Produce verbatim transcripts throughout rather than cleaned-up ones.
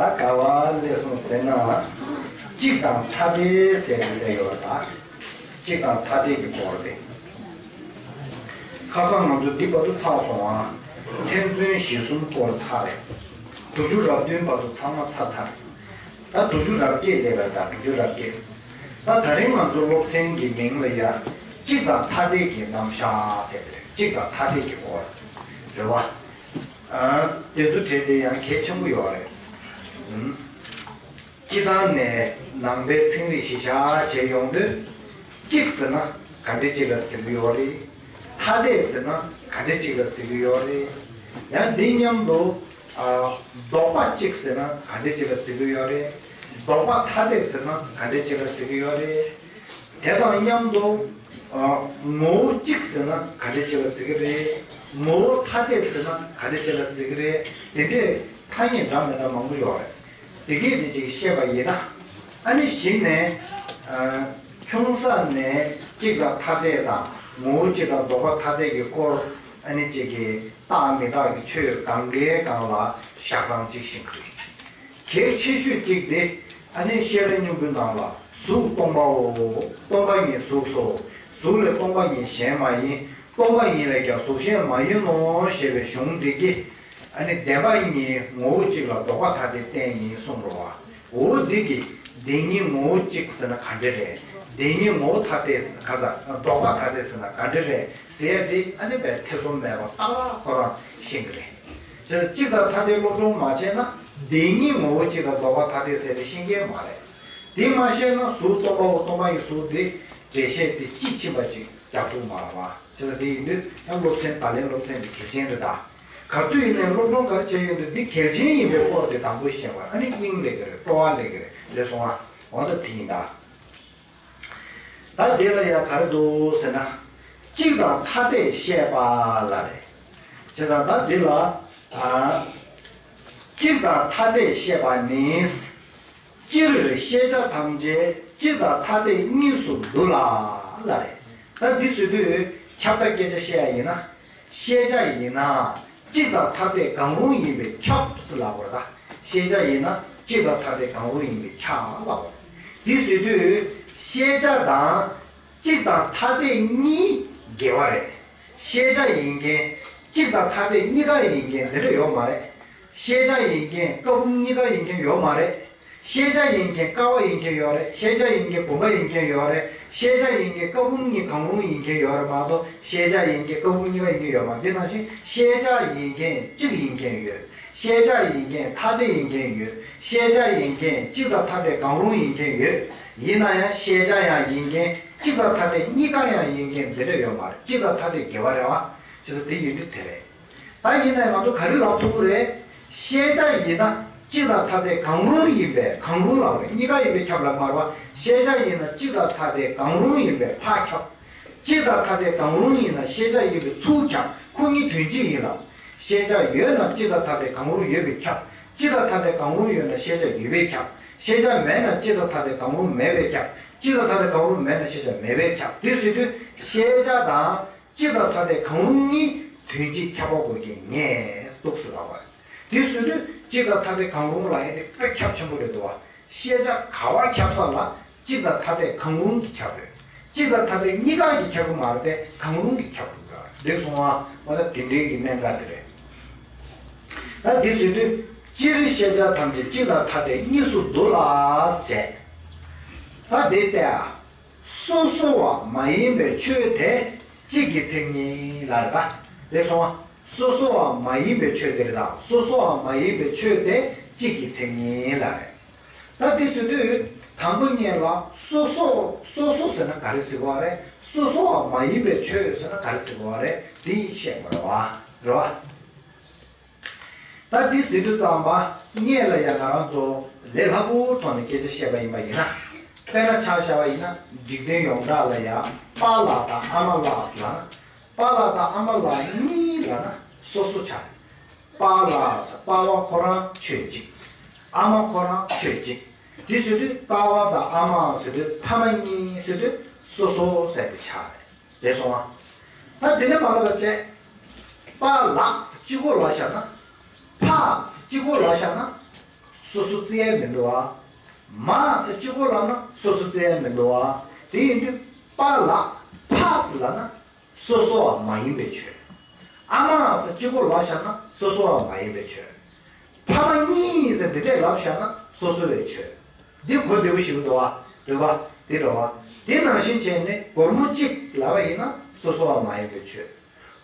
ད་ག་བ་སླེབས་སོང་ཟེར་ན། གཅིག་དང་ཐ་དད་ཟེར་ནས་བསྡད་ཡོད་རེད་ད། གཅིག་དང་ཐ་དད་ཀྱི་སྐོར་དེ། ཁ་སང་ང་ཚོ་འདི་བར་དུ་ཚར་སོང་ཨ། མཚན་མཚོན་གཞི་གསུམ་སྐོར་ཚར་རེད། དྲུག་ཅུ་རེ་བདུན་བར་དུ་ཚང་མ་ཚར་ཚར་རེད། ད་དྲུག་ཅུ་རེ་བརྒྱད་སླེབས་པ་རེད་ད། དྲུག་ཅུ་རེ་བརྒྱད། ད་ད་རིང་ང་ཚོ་སློབ་ཚན་གྱི་མིང་ལ་ཡ། གཅིག་དང་ཐ་དད་ཀྱི་རྣམ་གཞག་ཟེར་བ་རེད། གཅིག་དང་ཐ་དད་ཀྱི་སྐོར། རེད་བ། ཨ། དེ་ཚོ་བྲིས་དེ་ཡང་གལ་ཆེན་པོ་ཡོད་རེད། ཨུམ། སྤྱི་བཏང་ནས་ནང་པའི་ཚན་རིག་གཞི་བཞག་བྱས་ཡོང་དུས། གཅིག་ཟེར་ན་ག་འདྲ་གཅིག་ལ་ཟེར་གྱི་ཡོད་རེད། ཐ་དད་ཟེར་ན་ག་འདྲ་གཅིག་ལ་ཟེར་གྱི་ཡོད་རེད། ཡང་འདི་མཉམ་དུ། ཨ། ལྡོག་པ་གཅིག་ཟེར་ན་ག་འདྲ་གཅིག་ལ་ཟེར་གྱི་ཡོད་རེད། ལྡོག་པ་ཐ་དད་ཟེར་ན་ག་འདྲ་གཅིག་ལ་ཟེར་གྱི་ཡོད་རེད། དེ་དང་མཉམ་དུ། ཨ། ངོ་བོ་གཅིག་ཟེར་ན་ག་འདྲ་གཅིག་ལ་ཟེར་གྱི་རེད། ངོ་བོ་ཐ་དད་ཟེར་ན་ག་འདྲ་གཅིག་ལ་ཟེར་གྱི་རེད། དེ་འདྲའི་ཐ་སྙད་འདྲ་མི་འདྲ་མང་པོ་ཡོད་རེད། དེ་གས་དེ་ཅིག་བཤད་པ་ཡིན་ན། ཨ་ནི་གཞི་ནས། ཨ། ཆུང་ས་ནས་གཅིག་དང་ཐ་དད་དང་ངོ་བོ་གཅིག་དང་ལྡོག་པ་ཐ་དད་ཀྱི་སྐོར། ཨ་ནི་གཅིག་གི་རྟག་མི་རྟག་གི་ཆོས་གང་གའི་སྒང་ལ་ཞག་གྲངས་གཅིག་ཤིག་རེད། གལ་ཆེ་ཤོས་གཅིག་དེ། ཨ་ནི་བཤད་གྲྭ་སྙིང་པོའི་ནང་ལ་གཟུགས་སྟོང་པའོ། སྟོང་པ་ཉིད་གཟུགས་སོ། གཟུགས་ལས་སྟོང་པ་ཉིད་གཞན་མ་ཡིན། སྟོང་པ་ཉིད་ལས་ཀྱང་གཟུགས་གཞན་མ་ཡིན་ནོ་ཞེས་པའི་གཞུང་འདི་གིས། ཨ་ནི་བདེན་པ་གཉིས་ངོ་བོ་གཅིག་ལ་ལྡོག་པ་ཐ་དད་བསྟན་ཡིན་གསུངས་རོ་བ། འོ་འདི་གིས་བདེན་གཉིས་ངོ་བོ་གཅིག་ཟེར་ན་ག་འདྲ་རེད། བདེན་གཉིས་ངོ་བོ་ཐ་དད་ཟེར་ན་ག་ཟེར། ལྡོག་པ་ཐ་དད་ཟེར་ན་ག་འདྲ་རེད་ཟེར་ཡ་དེ་ཨ་ནི་དཔེ་ཐེ་ཚོམ་མེད་པར་ཏག་ཏག་ཁོ་རང་ཤེས་ཀྱི་རེད། བྱས་ཙང་གཅིག་དང་ཐ་དད་སློབ་སྦྱོང་མ་བྱས་ན་བདེན་གཉིས་ངོ་བོ་གཅིག་དང་ལྡོག་པ་ཐ་དད་ཟེར་དེ་ཤེས་ཀྱི་མ་རེད། དེ་མ་ཤེས་ན་གཟུགས་སྟོང་པའོ། སྟོང་པ་ཉིད་གཟུགས་དེ་འགྲེལ་བཤད་དེ་དཔྱིས་ཕྱིན་པ་ཅིག་རྒྱག་ཐུབ་མ་རེད་བ། བྱས་ཙང་དེ་ཡིན་དུས་ཡང་སློབ་ཚན་བརྡ་ལན་སློབ་ཚན་དེ་གལ་ཆེན་རེད་ད། ག་དུས་ཡིན་ནའི་སློབ་སྦྱོང་ག་རེ་བྱས་ཡོང་དུས་འདི་གལ་ཆེན་ཡིན་པའི་སྐོར་དེ་དང་པོ་ཤེས་པ། ཨ་ནི་དབྱིངས་སླེབས་ཀྱི་རེད། སྤྲོ་བ་སླེབས་ཀྱི་རེད། རེད་སོང་ཨ། འོ་ད་དེ་ཡིན་ད། ད་དེ་ལ་ཡང་ག་རེ་འདུག་ཟེར་ན། གཅིག་དང་ཐ་དད་བཤད་པ་ལ་རེད། བྱས་ཙང་ད་འདི་ལ། ཨ། གཅིག་དང་ཐ་དད་བཤད་པ་ནི། སྤྱིར་ཤེས་བྱ་ཐམས་ཅད་གཅིག་དང་ཐ་དད་གཉིས་སུ་འདུ་ལ་ལ་རེད། ད་འདི་ཟེར་དུས་ཁྱབ་བདག་སྐད་ཆ་བཤད་ཡ་ཡིན་ན། ཤེས་བྱ་ཡིན་ན་གཅིག་དང་ཐ་དད་གང་རུང་ཡིན་པས་ཁྱབ་ཟེར་ལབ་པ་རེད་ད། ཤེས་བྱ་ཡིན་ན་གཅིག་དང་ཐ་དད་གང་རུང་ཡིན་པས་ཁྱབ་ལབ་པ་རེད། འདི་ཟེར་དུས་ཤེས་བྱ་དང་གཅིག་དང་ཐ་དད་གཉིས་འགལ་བ་རེད། ཤེས་བྱ་ཡིན་མཁན་གཅིག་དང་ཐ་དད་གཉིས་ཀ་ཡིན་མཁན་དེ་འདྲ་ཡོད་མ་རེད། ཤེས་བྱ་ཡིན་མཁན་ཀ་བུམ་གཉིས་ཀ་ཡིན་མཁན་ཡོད་མ་རེད། ཤེས་བྱ་ཡིན་མཁན་ཀ་བ་ཡིན་མཁན་ཡོད་རེད། ཤེས་བྱ་ཡིན་མཁན་བུམ་པ་ཡིན་མཁན་ཡོད་རེད། ཤེས་བྱ་ཡིན་མཁན་ཀ་བུམ་གཉིས་གང་རུང་ཡིན་མཁན་ཡོད་རེད་མ་གཏོགས་ཤེས་བྱ་ཡིན་མཁན་ཀ་བུམ་གཉིས་ཀ་ཡིན་མཁན་ཡོད་མ་རེད། དེ་ནང་བཞིན་ཤེས་བྱ་ཡིན་མཁན་གཅིག་ཡིན་མཁན་ཡོད། ཤེས་བྱ་ཡིན་མཁན་ཐ་དད་ཡིན་མཁན་ཡོད། ཤེས་བྱ་ཡིན་མཁན་གཅིག་དང་ཐ་དད་གང་རུང་ཡིན་མཁན་ཡོད། ཡིན་ན་ཡང་ཤེས་བྱ་ཡང་ཡིན་མཁན་གཅིག་དང་ཐ་དད་གཉིས་ཀ་ཡང་ཡིན་མཁན་དེ་འདྲ་ཡོད་མ་རེད། གཅིག་དང་ཐ་དད་འགལ་བ་རེད་བ། བྱས་ཙང་དེ་ཡིན་དུས་དེ་རེད། ད་ཡིན་ནའི་ང་ཚོ་ག་རེ་ལབ་ཐུབ་ཀྱི་རེད། ཤེས་བྱ་ཡིན་ན་གཅིག་དང་ཐ་དད་གང་རུང་ཡིན་པས། གང་རུང་ལབ་རེད། གཉིས་ཀ་ཡིན་པས་ཁྱབ་ལབ་མ་རེད་བ། ཤེས་བྱ་ཡིན་ན་གཅིག་དང་ཐ་དད་གང་རུང་ཡིན་པས་ཕར་ཁྱབ། གཅིག་དང་ཐ་དད་གང་རུང་ཡིན་ན་ཤེས་བྱ་ཡིན་པས་ཚུར་ཁྱབ། ཁོ་གཉིས་དོན་གཅིག་ཡིན་ལབ། ཤེས་བྱ་ཡོད་ན་གཅིག་དང་ཐ་དད་གང་རུང་ཡོད་པས་ཁྱབ། གཅིག་དང་ཐ་དད་གང་རུང་ཡོད་ན་ཤེས་བྱ་ཡོད་པས་ཁྱབ། ཤེས་བྱ་མེད་ན་གཅིག་དང་ཐ་དད་གང་རུང་མེད་པས་ཁྱབ། གཅིག་དང་ཐ་དད་གང་རུང་མེད་ན་ཤེས་བྱ་མེད་པས་ཁྱབ། དེ་ཟེར་དུས་ཤེས་བྱ་དང་གཅིག་དང་ཐ་དད་གང་རུང་གཉིས་དོན་གཅིག་ཁྱབ་པ་དགོས་ཀྱི་ངེས་འདུག་ཟེར་ལབ་པ་རེད། དེ་ཟེར་དུས་གཅིག་དང་ཐ་དད་གང་རུང་ལབ་ཡ་དེ་དཔེ་ཁྱབ་ཆེན་པོ་རེད་འདུག་བ། ཤེས་བྱ་ག་བ་ཁྱབ་ས་ལ་གཅིག་དང་ཐ་དད་གང་རུང་གིས་ཁྱབ་རེད། གཅིག་དང་ཐ་དད་གཉིས་ཀ་གིས་ཁྱབ་ཀྱི་མ་རེད་དེ་གང་རུང་གིས་ཁྱབ་དགོས་རེད། འདི་སོང་བ་ད་དེ་འདྲའི་གི་གནད་འགག་དེ་རེད། ད་འདི་ཟེར་དུས་སྤྱིར་ཤེས་བྱ་ཐམས་ཅད་གཅིག་དང་ཐ་དད་གཉིས་སུ་འདུ་ལ་ཟེར། ད་འདི་ལྟ། སོ་སོ་བ་མ་ཡིན་པའི་ཆོས་དེ་གཅིག་གི་མཚན་ཉིད་ལ་རེད་ད། རེད་སོང་བ། སོ་སོ་བ་མ་ཡིན་པའི་ཆོས་དེ་རེད་ད། སོ་སོ་བ་མ་ཡིན་པའི་ཆོས་དེ་གཅིག་གི་མཚན་ཉིད་ལ་རེད། ད་དེ་ཟེར་དུས་དང་པོ་ཉིད་ལ་སོ་སོ་སོ་སོ་ཟེར་ན་ག་རེ་ཟེར་དགོས་རེད། སོ་སོ་བ་མ་ཡིན་པའི་ཆོས་ཟེར་ན་ག་རེ་ཟེར་དགོས་རེད། དེ་བཤད་དགོས་རེད་བ། རེད་བ། ད་འདི་ཟེར་དུས་ཙམ་པ་སྔོན་ལ་ཡང་ང་རང་ཚོ་ལས་སླ་པོའི་ཐོག་ནས་སྐད་ཆ་བཤད་པ་ཡིན་པ་ཡིན་ན། དཔེར་ན་ཆ་བཞག་པ་ཡིན་ན་འཇིག་རྟེན་ཡོངས་གྲགས་ལ་ཡང་པཱ་ལགས་དང་ཨ་མ་ལགས་ལབ་ན། པཱ་ལགས་དང་ཨ་མ་ལགས་གཉིས་ལབ་ན་སོ་སོ་ཆགས། པཱ་ལགས་ཟེར་པཱ་ཕ་ཁོ་རང་ཆོས་གཅིག་ཨ་མ་ཁོ་རང་ཆོས་གཅིག་དེ་ཟེར་དུས་པཱ་ཕ་དང་ཨ་མ་ཟེར་དུས་ཕ་མ་གཉིས་ཟེར་དུས་སོ་སོ་ཟེར་དེ་ཆགས་རེད། རེད་སོང་ཨ། ད་དེ་ནས་མ་ལབ་པ་བྱས། པཱ་ལགས་གཅིག་པོ་ལབ་བཞག་ན། ཕ་གཅིག་པོ་ལབ་བཞག་ན། སོ་སོ་བརྩི་ཡ་མི་འདུག་བ། མ་ས་གཅིག་པོ་ལབ་ན་སོ་སོ་བརྩི་ཡ་མི་འདུག་བ། དེ་ཡིན་དུས་པ་ལ་ཕ་ས་ལབ་ན་སོ་སོ་བ་མ་ཡིན་པའི་ཆོས། ཨ་མ་ས་གཅིག་པོ་ལབ་བཞག་ན་སོ་སོ་བ་མ་ཡིན་པའི་ཆོས། ཕ་མ་གཉིས་ཟེར་འདི་འདྲས་ལབ་བཞག་ན་སོ་སོ་བའི་ཆོས། འདི་གོ་བདེ་པོ་ཞིག་འདུག་བ། འདོད་པ་དེ་འདྲ་བ། དེ་ནང་བཞིན་བྱས་ནས་སྒོར་མོ་གཅིག་ལབ་པ་ཡིན་ན་སོ་སོ་བ་མ་ཡིན་པའི་ཆོས།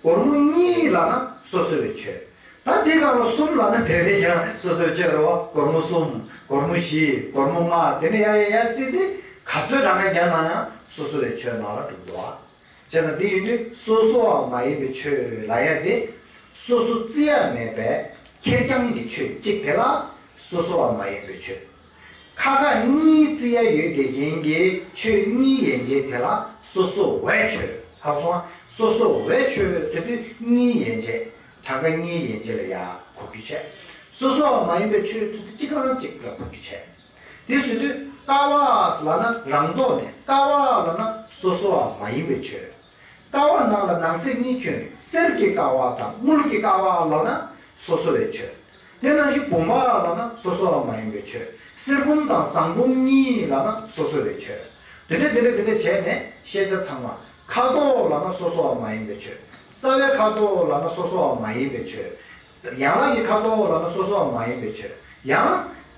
སྒོར་མོ་གཉིས་ལབ་ན་སོ་སོ་བའི་ཆོས། ད་དེ་སྒང་ལ་གསུམ་ལབ་ན་དེ་བས་ཀྱང་སོ་སོའི་ཆོས་རེད་བ། སྒོར་མོ་གསུམ། སྒོར་མོ་བཞི། སྒོར་མོ་ལྔ། དེ་ནས་ཡ་ཡ་ཡ་བརྩིས་ཏེ་ག་ཚོད་གྲངས་ཀ་བརྒྱབ་ན་ཡང་སོ་སོ་བའི་ཆོས་ནང་ལ་འགྲོ་གི་འདུག་བ། བྱས་ཙང་དེ་ཡིན་དུས་སོ་སོ་བ་མ་ཡིན་པའི་ཆོས་ལབ་ཡ་དེ། སོ་སོ་བརྩི་ཡ་མེད་པའི་ཁེར་རྐྱང་གི་ཆོས་གཅིག་དེ་ལ་སོ་སོ་བ་མ་ཡིན་པའི་ཆོས། ཁ་ཁ་གཉིས་བརྩི་ཡ་ཡོད་བསྡད་མཁན་གྱི་ཆོས་གཉིས་ཡན་ཆད་དེ་ལ་སོ་སོ་བའི་ཆོས། ཧ་གོ་སོང་ང་། སོ་སོ་བའི་ཆོས་ཟེར་དུས་གཉིས་ཡན་ཆད། གྲངས་ཀ་གཉིས་ཡན་ཆད་ལ་ཡ་གོ་རྒྱུ་བྱས། སོ་སོ་བ་མ་ཡིན་པའི་ཆོས་ཟེར་དུས་གཅིག་གང་གཅིག་ལ་གོ་རྒྱུ་བྱས། དེ་ཟེར་དུས་ཀ་བ་ལབ་ན་རང་ལྡོག་ནས། ཀ་བ་ལབ་ན་སོ་སོ་བ་མ་ཡིན་པའི་ཆོས། ཀ་བ་ནང་ལ་ནང་གསེས་གཉིས་ཁྱོན་ནས། གསེར་གྱི་ཀ་བ་དང་དངུལ་གྱི་ཀ་བ་ལབ་ན་སོ་སོ་བའི་ཆོས། དེ་ནང་བཞིན་བུམ་པ་ལབ་ན་སོ་སོ་བ་མ་ཡིན་པའི་ཆོས། གསེར་བུམ་དང་ཟངས་བུམ་གཉིས་ལབ་ན་སོ་སོ་བའི་ཆོས། དེ་འདྲ་དེ་འདྲ་དེ་འདྲ་བྱས་ནས་ཤེས་བྱ་ཚང་མ། ཁ་དོག་ལབ་ན་སོ་སོ་བ་མ་ཡིན་པའི་ཆོས། རྩ་བའི་ཁ་དོག་ལབ་ན་སོ་སོ་བ་མ་ཡིན་པའི་ཆོས། ཡན་ལག་གི་ཁ་དོག་ལབ་ན་སོ་སོ་བ་མ་ཡིན་པའི་ཆོས། ཡང་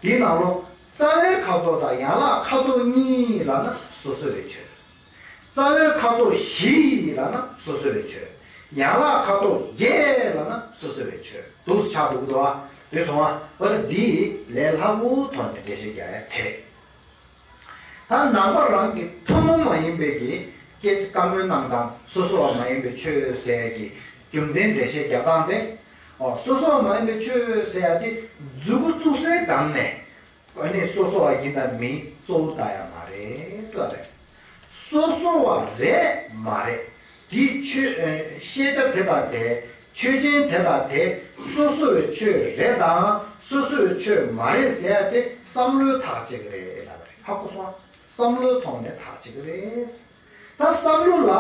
དེའི་ནང་ལོགས་རྩ་བའི་ཁ་དོག་དང་ཡན་ལག་ཁ་དོག་གཉིས་ལབ་ན་སོ་སོ་བའི་ཆོས། རྩ་བའི་ཁ་དོག་བཞི་ལབ་ན་སོ་སོ་བའི་ཆོས། ཡན་ལག་ཁ་དོག་བརྒྱད་ལབ་ན་སོ་སོ་བའི་ཆོས། འདུག་སེ་ཆགས་འདུག་གི་འདུག་བ། དེ་སོང་བ། འོ་ད་འདི་ལས་སླ་པོའི་ཐོག་ནས་འགྲེལ་བཤད་རྒྱག་ཡ་དེ་རེད། ད་ནང་པ་རང་གི་ཐུན་མོང་མ་ཡིན་པའི་གི་སྐད་ཆ་བཀའ་མོལ་གནང་སྟངས། སོ་སོ་བ་མ་ཡིན་པའི་ཆོས་ཟེར་ཡ་གི་རྒྱུ་མཚན་འགྲེལ་བཤད་རྒྱག་སྟངས་དེ། ཨོ། སོ་སོ་བ་མ་ཡིན་པའི་ཆོས་ཟེར་ཡ་དེ་མཛུབ་གུ་བཙུགས་སའི་སྒང་ནས། ཨ་ནི་སོ་སོ་བ་ཡིན་དང་མིན་གཙོ་བོ་ལྟ་ཡ་མ་རེད་ཟེར་བ་རེད། སོ་སོ་བ་རེད་མ་རེད། དེའི་ཆོས། ཨེ། ཤེས་བྱ་དེ་དང་དེ། ཆོས་ཅན་དེ་དང་དེ་སོ་སོ་བའི་ཆོས་རེད་དང་སོ་སོ་བའི་ཆོས་མ་རེད་ཟེར་ཡ་དེ་བསམ་བློའི་ཐག་བཅད་ཀྱི་རེད་ལབ་པ་རེད། ཧ་གོ་སོང་ང་། བསམ་བློའི་ཐོག་ནས་ཐག་བཅད་ཀྱི་རེད། ད་བསམ་བློ་ལ་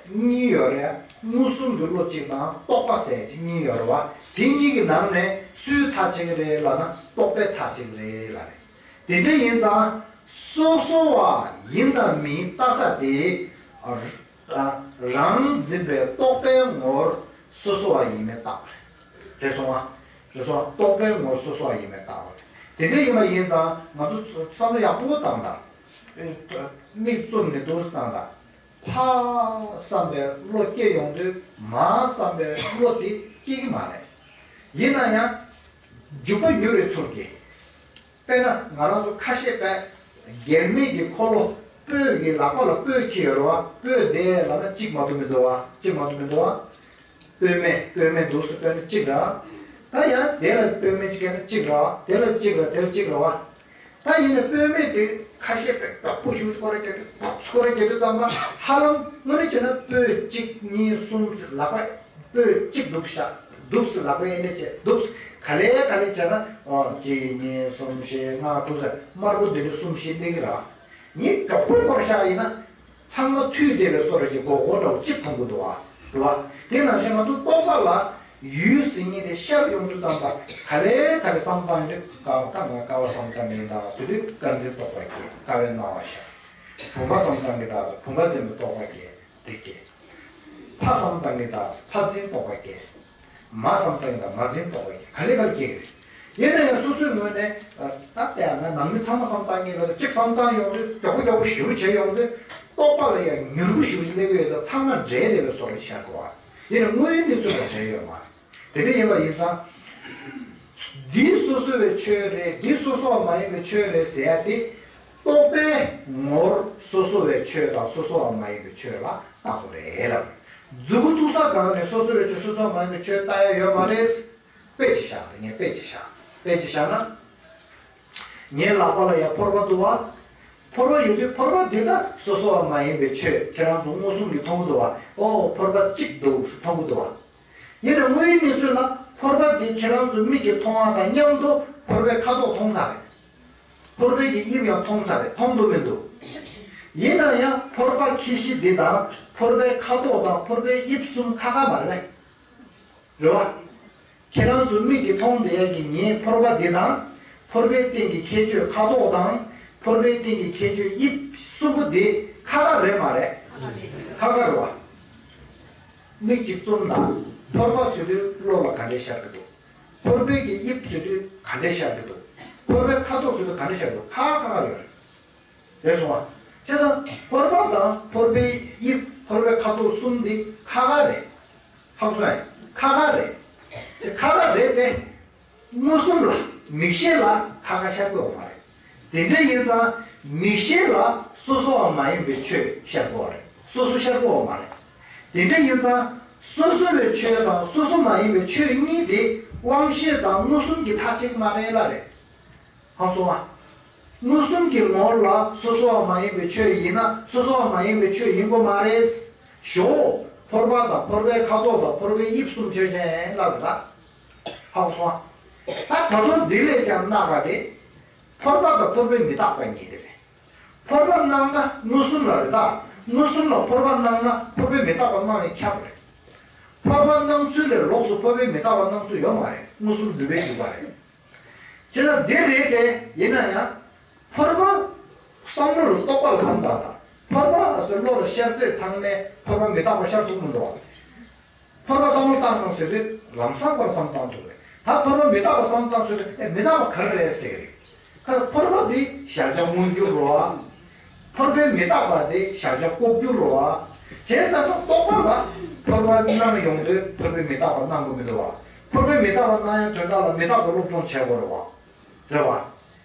གཉིས་ཡོད་རེད། མངོན་སུམ་གྱི་བློ་གཅིག་དང་རྟོག་པ་ཟེར་གཅིག་གཉིས་ཡོད་རེད་བ། དེ་གཉིས་ཀྱི་ནང་ནས་སུའི་ཐག་བཅད་ཀྱི་རེད་ལབ་ན་རྟོག་པའི་ཐག་བཅད་ཀྱི་རེད་ལབ་རེད། དེ་འདྲ་ཡིན་ཙང་སོ་སོ་བ་ཡིན་དང་མིན་ལྟ་ས་དེ། ཨ། རང་འཛིན་པའི་རྟོག་པའི་ངོར་སོ་སོ་བ་ཡིན་མིན་བརྟག་པ་རེད། རེད་སོང་ང་། རེད་སོང་ང་། རྟོག་པའི་ངོར་སོ་སོ་བ་ཡིན་མིན་བརྟག་པ་རེད། དེ་འདྲ་ཡིན་པ་ཡིན་ཙང་ང་ཚོ་བསམ་བློ་ཡག་པོ་བཏང་དང་། མིག་བཙུམ་ནས་འདུག་སེ་བཏང་དང་། ཕ་བསམ་པའི་བློ་སྐྱེ་ཡོང་དུས་མ་བསམ་པའི་བློ་དེ་སྐྱེ་གི་མ་རེད། ཡིན་ན་ཡང་། འཇུག་པ་མྱུར་བའི་ཚུལ་གྱིས། དཔེར་ན་ང་རང་ཚོ་ཁ་ཤས་པས་རྒྱལ་མེད་ཀྱི་འཁོར་ལོ། སྤོས་ཀྱི་ལག་པ་ལ་སྤོས་འཁྱེར་ཡོད་རེད་བ། སྤོས་དེ་ལབ་ན་གཅིག་མ་གཏོགས་མི་འདུག་བ། གཅིག་མ་གཏོགས་མི་འདུག་བ། སྤོས་མེ། སྤོས་མེ་འདུག་སེ་སྤོས་ན་གཅིག་རེད། ད་ཡང་དེ་ལ་སྤོས་མེ་གཅིག་བཀལ་ན་གཅིག་རེད་བ། དེ་ལ་གཅིག་རེད། དེ་ལ་གཅིག་རེད་བ། ད་ཡིན་ནའི་སྤོས་མེ་དེ་ཁ་ཤས་པས་དྲག་པོ་ཞེ་པོ་སྐོར་ར་རྒྱག་དུས། སྐོར་ར་རྒྱག་དུས་ཙམ་པ་ཧ་ལམ་དངོས་གནས་བྱས་ན་སྤོས་གཅིག་གཉིས་གསུམ་ལག་པ། སྤོས་གཅིག་འདུག་བཞག་འདུག་སེ་ལག་པས་ཨེ་འདྲ་བྱས་འདུག་སེ་ག་ལེ་ག་ལེ་བྱས་ན། ཨོ། གཅིག་གཉིས་གསུམ་བཞི་ལྔ་དྲུག་ཟེར་དམར་པོ་འདི་འདྲ་གསུམ་བཞི་སླེབས་ཀྱི་རེད། ངས་མགྱོགས་པོ་སྐོར་བཞག་ཡིན་ན། ཚང་མ་མཐུད་བསྡད་པའི་བཟོ་འདྲ་ཅིག་སྒོར་སྒོར་འདྲ་བོ་གཅིག་མཐོང་གི་འདུག་བ། རེད་བ། དེ་ནང་བཞིན་ང་ཚོ་རྟོག་པ་ལ་ཡུལ་ཟེར་མཁན་དེ་ཤར་ཡོང་དུས་ཙམ་པ་ག་ལེ་ག་ལེ་བསམ་བཏང་དུས། ཀ་བ། ད་ང་ཀ་བ་བསམ་བཏང་གི་ཡིན་ད་ཟེར་དུས་ཀ་འཛིན་རྟོག་པ་སྐྱེ། ཀ་བའི་སྣང་བ་ཤར། བུམ་པ་བསམ་བཏང་གི་ད་ཟེར་བུམ་པ་འཛིན་པའི་རྟོག་པ་སྐྱེ། དེ་སྐྱེ། ཕ་བསམ་བཏང་གི་ད་ཟེར་ཕ་འཛིན་རྟོག་པ་སྐྱེ། མ་བསམ་བཏང་གི་ད་མ་འཛིན་རྟོག་པ་སྐྱེ། ག་ལེ་ག་ལེ་སྐྱེ་གི་རེད། ཡིན་ན་ཡང་སོ་སོའི་ངོས་ནས། ད་ལྟ་ཡང་ང་ནང་མི་ཚང་མ་བསམ་བཏང་གི་ལ་གཅིག་བསམ་བཏང་ཡོང་དུས་མགྱོགས་པོ་མགྱོགས་པོ་ཞེ་པོ་བྱས་ཡོང་དུས། རྟོག་པ་ལ་ཡང་མྱུར་པོ་ཞེ་པོ་ཅིག་སླེབས་ཀྱི་ཡོད་ཙང་ཚང་མ་འདྲེས་བསྡད་པའི་བཟོ་འདྲ་ཤར་གོ་བ། ཡིན་ན་དངོས་ཡོད་གནས་ཚུལ་ལ་འདྲེས་ཡོད་མ་རེད། དེ་འདྲ་ཡིན་པ་ཡིན་ཙང་། འདི་སོ་སོ་བའི་ཆོས་རེད། འདི་སོ་སོ་བ་མ་ཡིན་པའི་ཆོས་རེད་ཟེར་ཡ་དེ། རྟོག་པའི་ངོར་སོ་སོ་བའི་ཆོས་དང་སོ་སོ་བ་མ་ཡིན་པའི་ཆོས་ལ་བརྟག་དགོས་རེད་ལབ། མཛུབ་གུ་བཙུགས་ས་སྒང་ནས་སོ་སོ་བའི་ཆོས་སོ་སོ་བ་མ་ཡིན་པའི་ཆོས་ལྟ་ཡ་ཡོད་མ་རེད། དཔེ་ཅིག་བཞག་ད་ངས་དཔེ་ཅིག་བཞག་དཔེ་ཅིག་བཞག་ན། ངའི་ལག་པ་ལ་ཡ་ཕོར་པ་འདུག་བ། ཕོར་པ་ཡོད་དུས་ཕོར་པ་འདི་ལ་སོ་སོ་བ་མ་ཡིན་པའི་ཆོས་ཁྱེད་རང་ཚོ་མངོན་སུམ་གྱིས་མཐོང་གི་འདུག་བ། ཨོ། ཕོར་པ་གཅིག་འདུག་མཐོང་གི་འདུག་བ། ཡིན་ནའི་དངོས་ཡོད་གནས་ཚུལ་ལ་ཕོར་པ་འདི་ཁྱེད་རང་ཚོའི་མིག་གིས་མཐོང་བ་དང་མཉམ་དུ་ཕོར་པའི་ཁ་དོག་མཐོང་ཚར་རེད། ཕོར་པའི་གི་དབྱིབས་ཡང་མཐོང་ཚར་རེད། མཐོང་འདུག་མི་འདུག་ཡིན་ན་ཡང་ཕོར་པ་ཁྱི་ཤི་འདི་དང་ཕོར་པའི་ཁ་དོག་དང་ཕོར་པའི་དབྱིབས་གསུམ་ཁ་ཁ་མ་རེད་པས། རེད་བ། ཁྱེད་རང་ཚོའི་མིག་གིས་མཐོང་བསྡད་ཡ་གི་ངའི་ཕོར་པ་འདི་དང་། ཕོར་པའི་སྟེང་གི་ཁྱད་ཆོས་ཁ་དོག་དང་། ཕོར་པའི་སྟེང་གི་ཁྱད་ཆོས་དབྱིབས་གསུམ་པོ་དེ་ཁ་ཁ་རེད་མ་རེད། ཁ་ཁ་རེད་བ། མིག་གཅིག་བཙུམ་དང་། ཕོར་པ་བཟོ་དུས་བློ་ལ་ག་འདྲས་ཤར་གི་འདུག་ཕོར་པའི་གི་དབྱིབས་བཟོ་དུས་ག་འདྲས་ཤར་གི་འདུག་ཕོར་པའི་ཁ་དོག་བཟོ་དུས་ག་འདྲས་ཤར་གི་འདུག་ཁ་ཁ་ཁ་ཡོད་རེད། རེད་སོང་བ། བྱས་ཙང་ཕོར་པ་དང་ཕོར་པའི་དབྱིབས། ཕོར་པའི་ཁ་དོག་གསུམ་འདི་ཁ་ཁ་རེད། ཧ་གོ་སོང་ངས། ཁ་ཁ་རེད། དེ་ཁ་ཁ་རེད་དེ། མངོན་སུམ་ལ། མིག་ཤེས་ལ་ཁ་ཁ་ཤར་གི་ཡོད་མ་རེད། དེ་འདྲ་ཡིན་ཙང་མིག་ཤེས་ལ་སོ་སོ་བ་མ་ཡིན་པའི་ཆོས་ཤར་གི་ཡོད་རེད། སོ་སོ་ཤར་གི་ཡོད་མ་རེད། དེ་འདྲ་ཡིན་ཙང་སོ་སོ་བའི་ཆོས་དང་སོ་སོ་མ་ཡིན་པའི་ཆོས་གཉིས་དེ་དབང་ཤེས་དང་མངོན་སུམ་གྱིས་ཐག་བཅད་ཀྱི་མ་རེད་ལ་རེད། ཧ་གོ་སོང་ང་། མངོན་སུམ་གྱི་ངོ་བོ་ལ་སོ་སོ་བ་མ་ཡིན་པའི་ཆོས་ཡིན་ན་སོ་སོ་བ་མ་ཡིན་པའི་ཆོས་ཡིན་དགོས་མ་རེད། ཞོ། ཕོར་པ་དང་ཕོར་པའི་ཁ་དོག་དང་ཕོར་པའི་དབྱིབས་གསུམ་ཆོས་ཅན་ལབ་རེད་ད། ཧ་གོ་སོང་ང་། ད་ད་དུང་འདི་ལས་ཀྱང་སྣ་ཁ་དེ། ཕོར་པ་དང་ཕོར་པའི་མི་རྟག་པ་གཉིས་དེ་རེད། ཕོར་པ་སྣང་ན་མངོན་སུམ་ལ་རེད་ད། མངོན་སུམ་ལ་ཕོར་པ་སྣང་ན་ཕོར་པའི་མི་རྟག་པ་སྣང་བས་ཁྱབ་པ་རེད། ཕོར་པ་སྣང་ཚུལ་ལས་ལོགས་སུ་ཕོར་པའི་མི་རྟག་པ་སྣང་ཚུལ་ཡོད་མ་རེད། མངོན་སུམ་སྒྲུབ་པའི་འཇུག་པ་རེད། བྱས་ན་འདི་རེད་དེ། ཡིན་ན་ཡང་། ཕོར་པ། བསམ་བློ་ལ་རྟོག་པ་ལ་བསམ་བཏང་དང་། ཕོར་པ་ཟེར་བློ་ལ་ཤར་ཚད་ཚང་མས་ཕོར་པ་མི་རྟག་པ་ཤར་ཐུབ་མི་འདུག་ཕོར་པ་བསམ་བློ་བཏང་དང་ཟེར་དུས་ལམ་སང་ཕར་བསམ་བཏང་ཐུབ་རེད། ད་ཕོར་པ་མི་རྟག་པ་བསམ་བཏང་ཟེར་དུས་ཨེ་མི་རྟག་པ་ག་རེ་རེད་ཟེར་གི་རེད། ཁ་ཕོར་པ་འདི་གཞལ་བྱ་མངོན་གྱུར་རོ། ཕོར་པའི་མི་རྟག་པ་དེ་གཞལ་བྱ་ལྐོག་གྱུར་རོ། བྱས་ཙང་ཁ་རྟོག་པ་ལ་ཕོར་པ་སྣང་ཡོང་དུས་ཕོར་པའི་མི་རྟག་པ་སྣང་གི་མི་འདུག་བ། ཕོར་པའི་མི་རྟག་པ་སྣང་ཡང་དོན་དག་ལ་མི་རྟག་པ་སློབ་སྦྱོང་བྱེད་དགོས་རེད་བ། རེད་བ།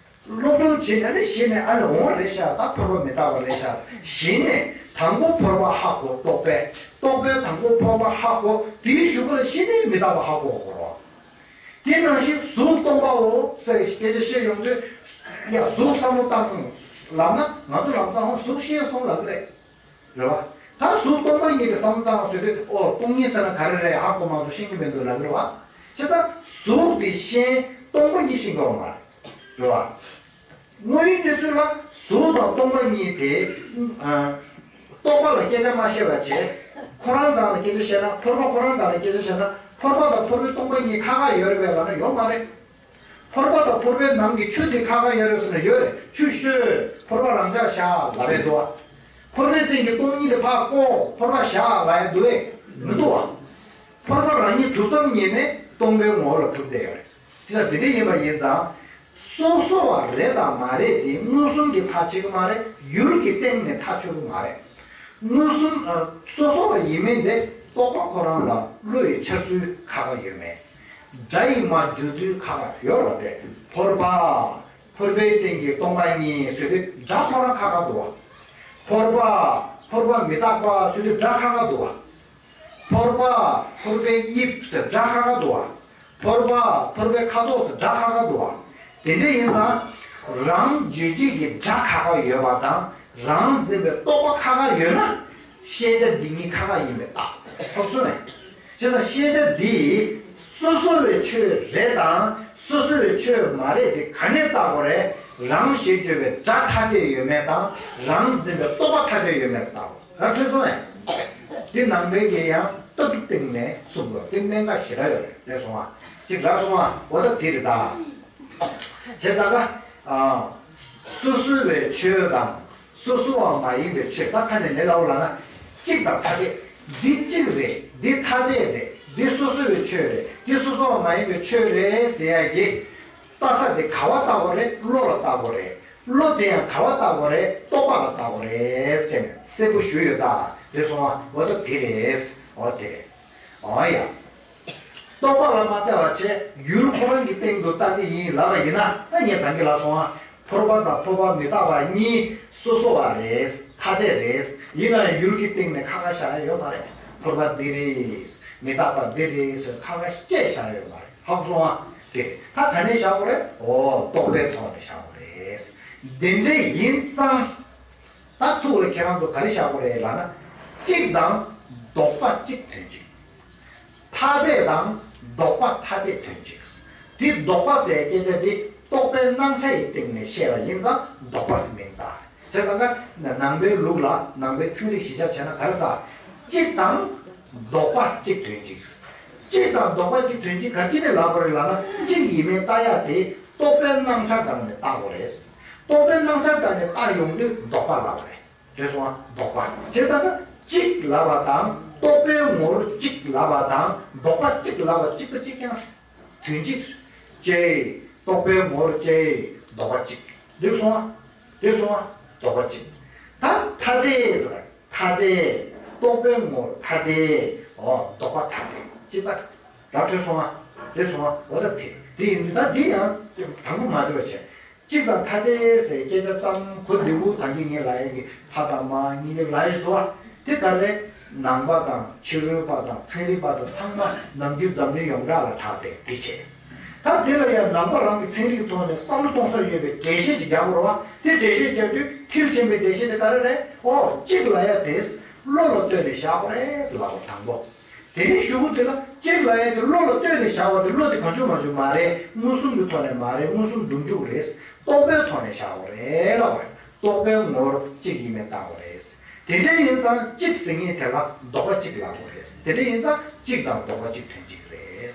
སློབ་སྦྱོང་བྱེད་ནས་ནི་གཞི་ནས་ཨ་ནི་འོང་བ་རེད་ཤག་ད་ཕོར་པ་མི་རྟག་པ་རེད་ཤག་གཞི་ནས་དང་པོ་ཕོར་པ་ཧ་གོ་རྟོག་པས། རྟོག་པས་དང་པོ་ཕོར་པ་ཧ་གོ་དེའི་གཞུག་གུ་ལ་གཞི་ནས་མི་རྟག་པ་ཧ་གོ་དགོས་རེད་བ། དེ་ནང་བཞིན་གཟུགས་སྟོང་པའོ་ཟེར་སྐད་ཆ་བཤད་ཡོང་དུས། ཡ་གཟུགས་བསམ་བློ་བཏང་ལབ་ན་ང་ཚོ་ལམ་སང་ཧོ་གཟུགས་ཤེས་སོང་ལབ་ཀྱི་རེད། རེད་བ། ད་གཟུགས་སྟོང་པ་ཉིད་ཀྱི་བསམ་བློ་བཏང་ཟེར་དུས་ཨོ་སྟོང་ཉིད་ཟེར་ན་ག་རེ་རེད་ཧ་གོ་མ་སོང་ཤེས་ཀྱི་མི་འདུག་ལབ་ཀྱི་རེད་བ། བྱས་ཙང་གཟུགས་དེ་ཤེས་སྟོང་པ་ཉིད་ཤེས་དགོས་བ་མ་རེད། རེད་བ། དངོས་ཡོད་གནས་ཚུལ་ལ་གཟུགས་དང་སྟོང་པ་ཉིད་དེ། ཨ། རྟོག་པ་ལ་སྐད་ཆ་མ་བཤད་པ་བྱས། ཁོ་རང་སྒང་ལ་སྐད་ཆ་བཤད་ན་ཕོར་པ་ཁོ་རང་སྒང་ལ་སྐད་ཆ་བཤད་ན་ཕོར་པ་དང་ཕོར་པའི་སྟོང་པ་ཉིད་ཁ་ཁ་ཡོད་རེད་པས་ལབ་ན་ཡོད་མ་རེད། ཕོར་པ་དང་ཕོར་པའི་ནང་གི་ཆུ་དེ་ཁ་ཁ་ཡོད་རེད་ཟེར་ན་ཡོད་རེད། ཆུ་བཤོས། ཕོར་པ་རང་འཇགས་བཞག་ལབ་པས་འདུག་བ། ཕོར་པའི་སྟེང་གི་སྟོང་ཉིད་དེ་ཕར་བཀོག་ཕོར་པ་བཞག་ལབ་ཡ་འདུག་བས་མི་འདུག་བ། ཕོར་པ་རང་ཉིད་གྲུབ་ཙམ་ཉིད་ནས་སྟོང་པའི་ངོ་བོ་ལ་གྲུབ་བསྡད་ཡོད་རེད། དེ་ལྟར་དེ་འདྲ་ཡིན་པ་ཡིན་ཙང་། སོ་སོ་བ་རེད་དང་མ་རེད་དེ་མངོན་སུམ་གྱིས་ཐག་ཆོད་ཀྱི་མ་རེད། ཡུལ་གྱི་སྟེང་ནས་ཐག་ཆོད་ཀྱི་མ་རེད། མངོན་སུམ། ཨ། སོ་སོ་བ་ཡིན་མིན་དེ་རྟོག་པ་ཁོ་རང་ལ་བློ་ཡི་འཆར་ཚུལ་ཁ་ཁ་ཡོད་མེད། སྒྲ་ཡིས་མ་བརྗོད་ཚུལ་ཁ་ཁ་ཡོད་རེད་དེ། ཕོར་པ། ཕོར་པའི་སྟེང་གི་སྟོང་པ་ཉིད་ཟེར་དུས་སྒྲ་ཁོ་རང་ཁ་ཁ་འདུག་བ། ཕོར་པ། ཕོར་པ་མི་རྟག་པ་ཟེར་དུས་སྒྲ་ཁ་ཁ་འདུག་བ། ཕོར་པ། ཕོར་པའི་དབྱིབས་ཟེར་སྒྲ་ཁ་ཁ་འདུག་བ། ཕོར་པ། ཕོར་པའི་ཁ་དོག་ཟེར་སྒྲ་ཁ་ཁ་འདུག་བ། དེ་འདྲ་ཡིན་ཙང་། རང་རྗོད་བྱེད་ཀྱི་སྒྲ་ཁ་ཁ་ཡོད་པ་དང་རང་འཛིན་པའི་རྟོག་པ་ཁ་ཁ་ཡོད་ན། ཤེས་བྱ་འདི་གཉིས་ཁ་ཁ་ཡིན་པའི་རྟགས་ཐོབ་སོང་ངས། བྱས་ཙང་ཤེས་བྱ་འདི་སོ་སོ་བའི་ཆོས་རེད་དང་སོ་སོ་བའི་ཆོས་མ་རེད་དེ་ག་ནས་བརྟག་དགོས་རེད། རང་ཞེས་བརྗོད་པའི་སྒྲ་ཐ་དད་ཡོད་མེད་དང་རང་འཛིན་པའི་རྟོག་པ་ཐ་དད་ཡོད་མེད་ལ་བརྟག་དགོས། ང་འཕྲོད་སོང་ངས། འདི་ནང་པའི་གི་ཡང་ལྟ་གྲུབ་སྟེང་ནས་གསུངས་དགོས། འདི་གནད་འགག་ཞེ་དྲག་ཡོད་རེད། རེད་སོང་ང་། ཅིག་རག་སོང་ང་། འོ་ད་དེ་རེད་ད། བྱས་ཙང་ཀ། ཨ། སོ་སོ་བའི་ཆོས་དང་སོ་སོ་བ་མ་ཡིན་པའི་ཆོས་ད་ཁ་ནས་ལེ་ལའོ་ལབ་ན། གཅིག་དང་ཐ་དད། འདི་གཅིག་རེད། འདི་ཐ་དད་རེད། འདི་སོ་སོ་བའི་ཆོས་རེད། འདི་སོ་སོ་བ་མ་ཡིན་པའི་ཆོས་རེད་ཟེར་ཡ་གི་ལྟ་ས་དེ་ག་བ་ལྟ་བུ་རེད། བློ་ལ་ལྟ་བུ་རེད། བློ་དེ་ཡང་ག་བ་ལྟ་བུ་རེད། རྟོག་པ་ལ་ལྟ་བུ་རེད་ཟེར་ནས་གསལ་པོ་ཞུས་ཡོད་ད། རེད་སོང་ང་། འོ་ད་དེ་རེད། འོ་དེ་རེད། འོ་ཡ། རྟོག་པ་ལ་མ་ལྟ་བ་བྱས་ཡུལ་ཁོ་རང་གི་སྟེང་དུ་ལྟ་གི་ཡིན་ལབ་པ་ཡིན་ན་ད་ངས་ད་གིན་ལབ་སོང་ང་། ཕོར་པ་དང་ཕོར་པ་མི་རྟག་པ་གཉིས་སོ་སོ་བ་རེད། ཐ་དད་རེད། ཡིན་ན་ཡང་ཡུལ་གྱི་སྟེང་ནས་ཁ་ཁ་བཞག་ཡ་ཡོད་མ་རེད། ཕོར་པ་འདི་རེད། མི་རྟག་པ་འདི་རེད་ཟེར་ཁ་ཁ་བཅད་བཞག་ཡ་ཡོད་མ་རེད། ཧ་གོ་སོང་ང་། དེ་རེད། ད་ག་ནས་བཞག་དགོས་རེད། འོ་རྟོག་པའི་ཐོག་ནས་བཞག་དགོས་རེད། དེ་འདྲ་ཡིན་ཙང་། ད་ཐུགས་ལ་ཁྱེད་རང་ཚོ་ག་རེ་བཞག་དགོས་རེད་ལབ་ན། གཅིག་དང་ལྡོག་པ་གཅིག་དོན་གཅིག་ཐ་དད་དང་ལྡོག་པ་ཐ་དད་དོན་གཅིག་དེ་ལྡོག་པ་ཟེར་སྐད་ཆ་དེ་རྟོག་པའི་སྣང་ཆ་ཡི་སྟེང་ནས་བཤད་པ་ཡིན་ཙང་ལྡོག་པ་ཟེར་མིང་བཏགས། བྱས་ཙང་ཀ་ནང་པའི་ལུགས་ལ་ནང་པའི་ཚིག་རིས་གཞི་བཞག་བྱས་ན་ག་རེ་ཟེར། གཅིག་དང་ལྡོག་པ་གཅིག་དོན་གཅིག་གཅིག་དང་ལྡོག་པ་གཅིག་དོན་གཅིག་ག་ཅི་ནས་ལབ་དགོས་རེད་ལབ་ན། གཅིག་ཡིན་མིན་བལྟ་ཡ་དེ་རྟོག་པའི་རྣམ་གཞག་སྒང་ནས་བལྟ་དགོས་རེད། རྟོག་པའི་རྣམ་གཞག་སྒང་ནས་བལྟ་ཡོང་དུས་ལྡོག་པ་ལབ་དགོས་རེད། རེད་སོང་ང་། ལྡོག་པ་བྱས་ཙང་ན་གཅིག་ལབ་པ་དང་རྟོག་པའི་ངོར་གཅིག་ལབ་པ་དང་ལྡོག་པ་གཅིག་ལབ་པ་གཅིག་པ་གཅིག་རྐྱང་། དོན་གཅིག་བྱས། རྟོག་པའི་ངོར་བྱས། ལྡོག་པ་གཅིག་འགྲིག་སོང་ང་། འགྲིག་སོང་ང་། ལྡོག་པ་གཅིག་ད་ཐ་དད་ཟེར་བ། ཐ་དད། རྟོག་པའི་ངོར་ཐ་དད། འོ། ལྡོག་པ་ཐ་དད་གཅིག་པ། ར་འཕྲོད་སོང་ང་། རེད་སོང་ང་། འོ་ད་དེ་དེ་ཡིན་དུས་ད་འདི་ཡང་དང་པོ་མ་བརྗོད་པ་བྱས། གཅིག་དང་ཐ་དད་ཟེར་སྐད་ཆ་ཙམ་གོ་བདེ་པོ་ད་གིན་ངས་ལབ་ཡ་གི་ཕ་དང་མ་གཉིས་ཀྱི་ལབ་ཡ་ཞིག་འདུག་བ། དེ་ག་རེ། ནང་པ་དང་ཕྱི་རོལ་པ་དང་ཚན་རིག་པ་དང་ཚང་མ་ནམ་རྒྱུན་འཛམ་གླིང་ཡོངས་གྲགས་ལ་གྲགས་ཏེ་འདི་བྱས། ད་དེ་ལ་ཡང་ནང་པ་རང་གི་ཚན་རིག་ཐོག་ནས་བསམ་བློ་གཏོང་ས་ཡོད་པའི་འགྲེལ་བཤད་ཅིག་རྒྱག་དགོས་རེད་བ། དེ་འགྲེལ་བཤད་རྒྱག་དུས་མཐིལ་ཕྱིན་པའི་འགྲེལ་བཤད་དེ་ག་རེ་རེད། ཨོ། གཅིག་ལབ་ཡ་དེ་བློ་ལ་ལྟོས་ནས་བཞག་དགོས་རེད་ལབ་པ་དང་པོ། དེ་ནས་གཞུག་གུ་དེ་ལ་གཅིག་ལབ་ཡ་དེ་བློ་ལ་ལྟོས་ནས་བཞག་པ་དེ་བློ་དེ་གང་བྱུང་མང་བྱུང་མ་རེད། མངོན་སུམ་གྱི་ཐོག་ནས་མ་རེད། མངོན་སུམ་སྒྲུབ་འཇུག་རེད། རྟོག་པའི་ཐོག་ནས་བཞག་དགོས་རེད་ལབ་པ་རེད། རྟོག་པའི་ངོར་གཅིག་ཡིན་མིན་བལྟ་དགོས་རེད། དེ་འདྲ་ཡིན་ཙང་གཅིག་ཟེར་མཁན་དེ་ལ་ལྡོག་པ་གཅིག་ལབ་དགོས་རེད། དེ་འདྲ་ཡིན་ཙང་གཅིག་དང་ལྡོག་པ་གཅིག་དོན་གཅིག་རེད།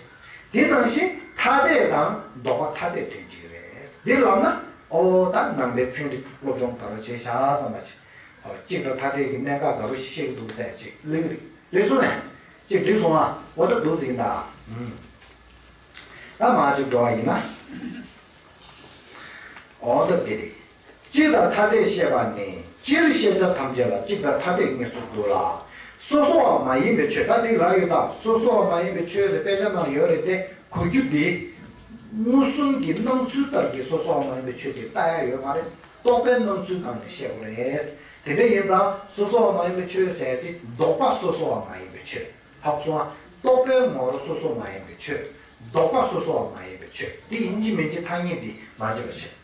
དེ་ནང་བཞིན་ཐ་དད་དང་ལྡོག་པ་ཐ་དད་དོན་གཅིག་རེད། འདི་ལབ་ན་ཨོ་ད་ནང་པའི་ཚན་རིག་སློབ་སྦྱོང་ག་རེ་བྱས་བཞག་བསམ་པ་ཅིག་ཨོ་གཅིག་དང་ཐ་དད་ཀྱི་གནད་འགག་ག་རེ་ཤེས་ཀྱི་འདུག་ཟེར་ཅིག་གླེང་གི་རེད། རེད་སོང་ངས། གཅིག་འགྲིག་སོང་ཨ། ཨོ་ད་འདུག་ཟིན་ད། ཨུམ། ད་མ་ཅིག་འགྲོ་བ་ཡིན་ན། འོ་ད་དེ་རེད། གཅིག་དང་ཐ་དད་བཤད་པ་ནི། སྤྱིར་ཤེས་བྱ་ཐམས་ཅད་ལ་གཅིག་དང་ཐ་དད་གཉིས་སུ་འདུ་ལ། སོ་སོ་བ་མ་ཡིན་པའི་ཆོས། ད་འདི་ལ་ཡོད་ད། སོ་སོ་བ་མ་ཡིན་པའི་ཆོས་ཟེར་དཔེ་ཆ་ནང་ཡོད་རེད་དེ། གོ་རྒྱུ་འདི། མངོན་སུམ་གྱི་སྣང་ཚུལ་ལྟར་གྱི་སོ་སོ་བ་མ་ཡིན་པའི་ཆོས་དེ་ལྟ་ཡ་ཡོད་མ་རེད། རྟོག་པའི་སྣང་ཚུལ་སྒང་ནས་བཤད་དགོས་རེད། དེ་འདྲ་ཡིན་ཙང་སོ་སོ་བ་མ་ཡིན་པའི་ཆོས་ཟེར་ཡ་དེ་ལྡོག་པ་སོ་སོ་བ་མ་ཡིན་པའི་ཆོས། ཧ་གོ་སོང་ཨ། རྟོག་པའི་ངོར་སོ་སོ་མ་ཡིན་པའི་ཆོས། ལྡོག་པ་སོ་སོ་བ་མ་ཡིན་པའི་ཆོས། འདི་ཡིན་གཅིག་མིན་གཅིག་ཐ་སྙད་འདི་མ་བརྗེད་པ་བྱེད།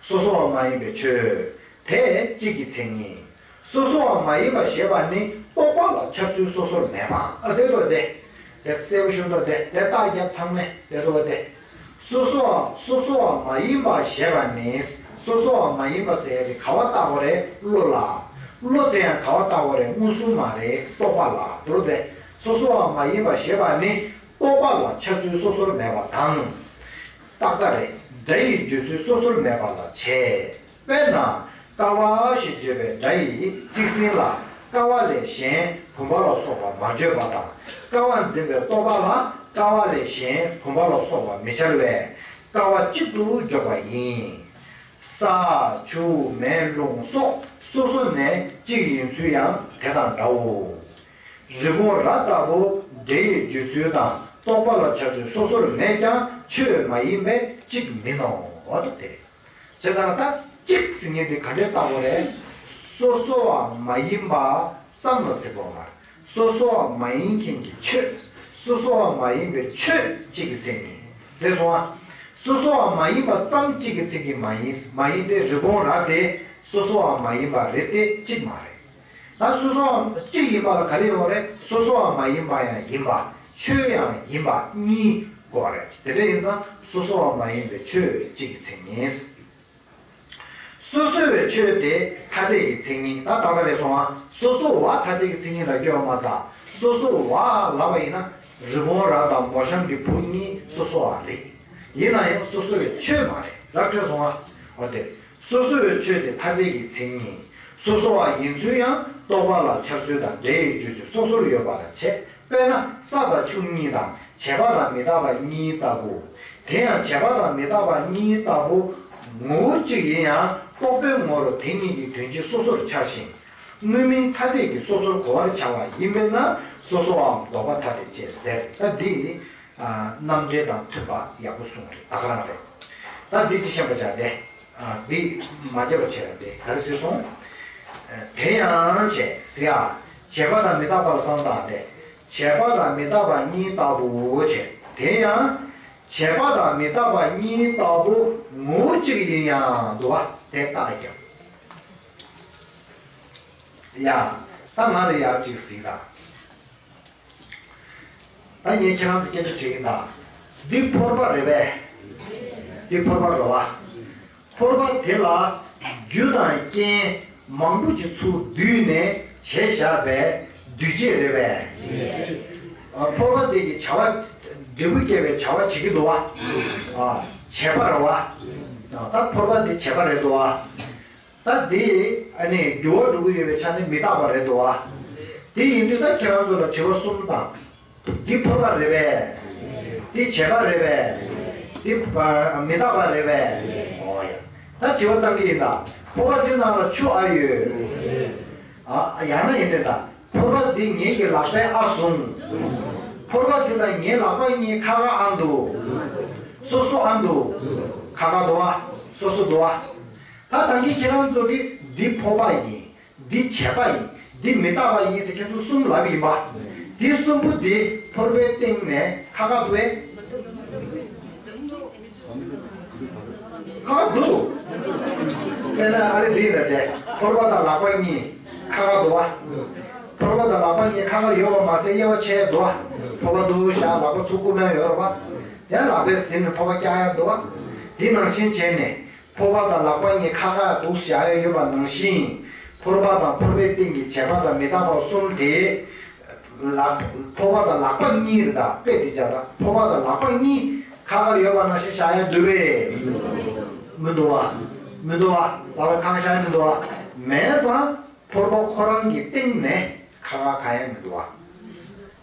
སོ་སོ་བ་མ་ཡིན་པའི་ཆོས། དེ་གཅིག་གི་མཚན་ཉིད། སོ་སོ་བ་མ་ཡིན་པ་ཞེས་པ་ནི་རྟོག་པ་ལ་ཁྱབ་ཚུལ་སོ་སོར་མེད་པ། ཨ་དེ་ལྟོས་དེ། དེ་གསལ་པོ་ཞུ་འདོད་དེ། དེ་རྟགས་རྒྱབ་ཚང་མས་དེ་ལྟོས་དེ། སོ་སོ་བ་སོ་སོ་བ་མ་ཡིན་པ་ཞེས་པ་ནི། སོ་སོ་བ་མ་ཡིན་པ་ཟེར་ཡ་དེ་ག་བ་བལྟ་དགོས་རེད། བློ་ལ། བློ་དེ་ཡང་ག་བ་བལྟ་དགོས་རེད། མངོན་སུམ་མ་རེད། རྟོག་པ་ལ། དེ་ལྟོས་དེ། སོ་སོ་བ་མ་ཡིན་པ་ཞེས་པ་ནི། རྟོག་པ་ལ་ཁྱབ་ཚུལ་སོ་སོར་མེད་པ་དང་། རྟག་མཐའ་རེད། སྒྲ་ཡི་བརྗོད་ཚུལ་སོ་སོར་མེད་པ་ལ་བྱེད། དཔེར་ན། ཀ་བ་ཞེས་བརྗོད་པའི་སྒྲ་ཡི་ཚིག་ཟིན་ལ་ཀ་བ་ལས་གཞན་བུམ་པ་ལ་སོགས་པ་མ་བརྗོད་པ་དང་། ཀ་བ་འཛིན་པའི་རྟོག་པ་ལ་ཀ་བ་ལས་གཞན་བུམ་པ་ལ་སོགས་པ་མི་འཆར་བས། ཀ་བ་གཅིག་ཏུ་འཇོག་པ་ཡིན། ས། ཆུ། མེ། རླུང་སོགས་སོ་སོ་ནས་གཅིག་ཡིན་ཚུལ་ཡང་དེ་དང་འདྲའོ། རི་བོང་རྭ་ལྟ་བུ་སྒྲ་ཡི་བརྗོད་ཚུལ་དང་རྟོག་པ་ལ་ཁྱབ་ཚུལ་སོ་སོར་མེད་ཀྱང་ཆོས་མ་ཡིན་པས་གཅིག་མིན་ནོ། འོ་ད་དེ་རེད། བྱས་ཙང་ད་གཅིག་ཟེར་མཁན་དེ་ག་འདྲས་བལྟ་དགོས་རེད། སོ་སོ་བ་མ་ཡིན་པ་ཙམ་ལ་ཟེར་དགོས་མ་རེད། སོ་སོ་བ་མ་ཡིན་མཁན་གྱི་ཆོས། སོ་སོ་བ་མ་ཡིན་པའི་ཆོས་གཅིག་གི་མཚན་ཉིད་རེད་སོང་ཨ། སོ་སོ་བ་མ་ཡིན་པ་ཙམ་གཅིག་གི་མཚན་ཉིད་མ་ཡིན། མ་ཡིན་ཏེ་རི་བོང་རྭ་དེ་སོ་སོ་བ་མ་ཡིན་པ་རེད་དེ་གཅིག་མ་རེད། ད་སོ་སོ་བ་གཅིག་ཡིན་པ་ལ་ག་རེ་ཡོང་རེད། སོ་སོ་བ་མ་ཡིན་པ་ཡང་ཡིན་པ། ཆོས་ཡང་ཡིན་པ་གཉིས་དགོས་རེད། དེ་འདྲ་ཡིན་ཙང་སོ་སོ་བ་མ་ཡིན་པའི་ཆོས་གཅིག་གི་མཚན་ཉིད། སོ་སོ་བའི་ཆོས་དེ་ཐ་དད་ཀྱི་མཚན་ཉིད། ད་ད་ག་རེ་སོང་ཨ། སོ་སོ་བ་ཐ་དད་ཀྱི་མཚན་ཉིད་ལ་སྐྱོན་མ་གཏོགས། སོ་སོ་བ་ལབ་པ་ཡིན་ན་རི་བོང་རྭ་དང་མོ་གཤམ་གྱི་བུ་གཉིས་སོ་སོ་བ་རེད། ཡིན་ན་ཡང་སོ་སོ་བའི་ཆོས་མ་རེད། ར་འཕྲོད་སོང་ཨ། འོ་དེ། སོ་སོ་བའི་ཆོས་དེ་ཐ་དད་ཀྱི་མཚན་ཉིད། སོ་སོ་བ་ཡིན་ཚུལ་ཡང་རྟོག་པ་ལ་འཆར་ཚུལ་དང་སྒྲ་ཡི་བརྗོད་ཚུལ་སོ་སོར་ཡོད་པ་ལ་བྱེད། དཔེར་ན་ས་དང་ཆུ་གཉིས་དང་བྱས་པ་དང་མི་རྟག་པ་གཉིས་ལྟ་བུ། དེ་ཡང་བྱས་པ་དང་མི་རྟག་པ་གཉིས་ལྟ་བུ་ངོ་བོ་གཅིག་ཡིན་ཡང་རྟོག་པའི་ངོར་དེ་གཉིས་ཀྱི་དོན་སྤྱི་སོ་སོར་འཆར་ཞིང་། དངོས་མིང་ཐ་དད་ཀྱི་སོ་སོར་གོ་བར་བྱ་བ་ཡིན་པས་ན་སོ་སོ་བའམ་ལྡོག་པ་ཐ་དད་ཅེས་ཟེར། ད་འདི། རྣམ་འགྲེལ་དང་མཐུན་པ་ཡག་པོ་གསུངས་རེད། ད་ག་རང་རེད། ད་འདི་ཅི་ཤེས་པ་བྱ་སྟེ། འདི་མ་བྱས་པ་བྱས་པ་སྟེ་ག་རེ་ཟེར་སོང་། དེ་ཡང་བྱས་ཟེར་ཡ། བྱས་པ་དང་མི་རྟག་པ་ལ་བསམ་བཏང་སྟེ། བྱས་པ་དང་མི་རྟག་པ་གཉིས་ལྟ་བུའོ་བྱས། དེ་ཡང་། བྱས་པ་དང་མི་རྟག་པ་གཉིས་ལྟ་བུ་ངོ་བོ་གཅིག་ཡིན་ཡང་འདུག་བ་དེ་རྟགས་ཀྱང་། ཡ། ད་ང་རེ་ཡག་ཅིག་ཟིག་དང་། ད་ངས་ཁྱེད་རང་ཚོ་སྐད་ཆ་དྲིས་ཡིན་ད། འདི་ཕོར་པ་རེད་པས། འདི་ཕོར་པ་རེད་བ། ཕོར་པ་དེ་ལ་རྒྱུ་དང་རྐྱེན་མང་པོ་ཅིག་ཚུར་བསྡུས་ནས་བྱས་བཞག་པའི་འདུས་བྱས་རེད་པས། ཕོར་པ་དེ་གི་བྱ་བ། འབྲས་བུ་སྐྱེ་བའི་བྱ་བ་བྱེད་ཀྱི་འདུག་བ། བྱེད་པ་རེད་བ། ད་ཕོར་པ་དེ་བྱེད་པ་རེད་འདུག་བ། ད་དེ་ཨ་ནི་འགྱུར་བ་འགྲོ་གི་ཡོད་པའི་ཆ་ནས་མི་རྟག་པ་རེད་འདུག་བ། དེ་ཡིན་དུས་ད་ཁྱེད་རང་ཚོ་ལ་དྲི་བ་གསུམ་དང་། འདི་ཕོར་པ་རེད་པས། འདི་བྱེད་པ་རེད་པས། འདི་མི་རྟག་པ་རེད་པས། ཨོ་ཡ། ད་དྲི་བ་བཏང་གི་ཡིན་ད། ཕོར་པ་འདི་ནང་ལ་ཆུ་ཨ་ཡོད། ཨ་ཡང་ན་ཡིན་དེ་ད། ཕོར་པ་འདི་ངེད་ཀྱི་ལག་པས་ཨ་བཟུང་། ཕོར་པ་འདི་ལ་ངའི་ལག་པ་གཉིས་ཁ་ཁ་ཨ་འདུག། སོ་སོ་ཨ་འདུག། ཁ་ཁ་འདུག་བ། སོ་སོ་འདུག་བ། ད་ད་གིན་ཁྱེད་རང་ཚོ་གིས་འདི་ཕོར་པ་ཡིན། འདི་བྱེད་པ་ཡིན། འདི་མི་རྟག་པ་ཡིན་ཟེར་ཁྱེད་ཚོ་གསུམ་ལབ་ཡིན་པ། འདི་གསུམ་པོ་འདི་ཕོར་པའི་སྟེང་ནས་ཁ་ཁ་འདུག་པས། ཁ་ཁ་འདུག། དཔེར་ན་ཨ་རི་འདི་ཡིན་ད་དེ། ཕོར་པ་དང་ལག་པ་གཉིས་ཁ་ཁ་འདུག་བ། ཕོར་པ་དང་ལག་པ་གཉིས་ཁ་ཁ་ཡོད་པ་མ་ཟད་དབྱེ་བ་ཕྱེ་འདུག་བ། ཕོར་པ་འདུག་བཞག་ལག་པ་ཚུར་བསྐུར་ན་ཡོད་རེད་བ། ཡང་ལག་པའི་ཟིན་ནས་ཕོར་པ་བཀྱག་ཡ་འདུག་བ། འདི་ནང་བཞིན་བྱས་ནས། ཕོར་པ་དང་ལག་པ་གཉིས་ཁ་ཁ་འདུག་བཞག་ཡ་ཡོད་པ་ནང་བཞིན། ཕོར་པ་དང་ཕོར་པའི་སྟེང་གི་བྱེད་པ་དང་མི་རྟག་པ་གསུམ་དེ། ལག་ཕོར་པ་དང་ལག་པ་གཉིས་རེད་ད། དཔེ་དེ་བྱས་ན་ཕོར་པ་དང་ལག་པ་གཉིས་ཁ་ཁ་ཡོད་པ་ནང་བཞིན་བཞག་ཡ་འདུག་པས། མི་འདུག་བ། མི་འདུག་བ། ལག་པ་ཁ་ཁ་བཞག་ཡ་མི་འདུག་བ། མེད་ཙང་། ཕོར་པ་ཁོ་རང་གི་སྟེང་ནས་ཁ་ཁ་གང་ཡང་མི་འདུག་བ།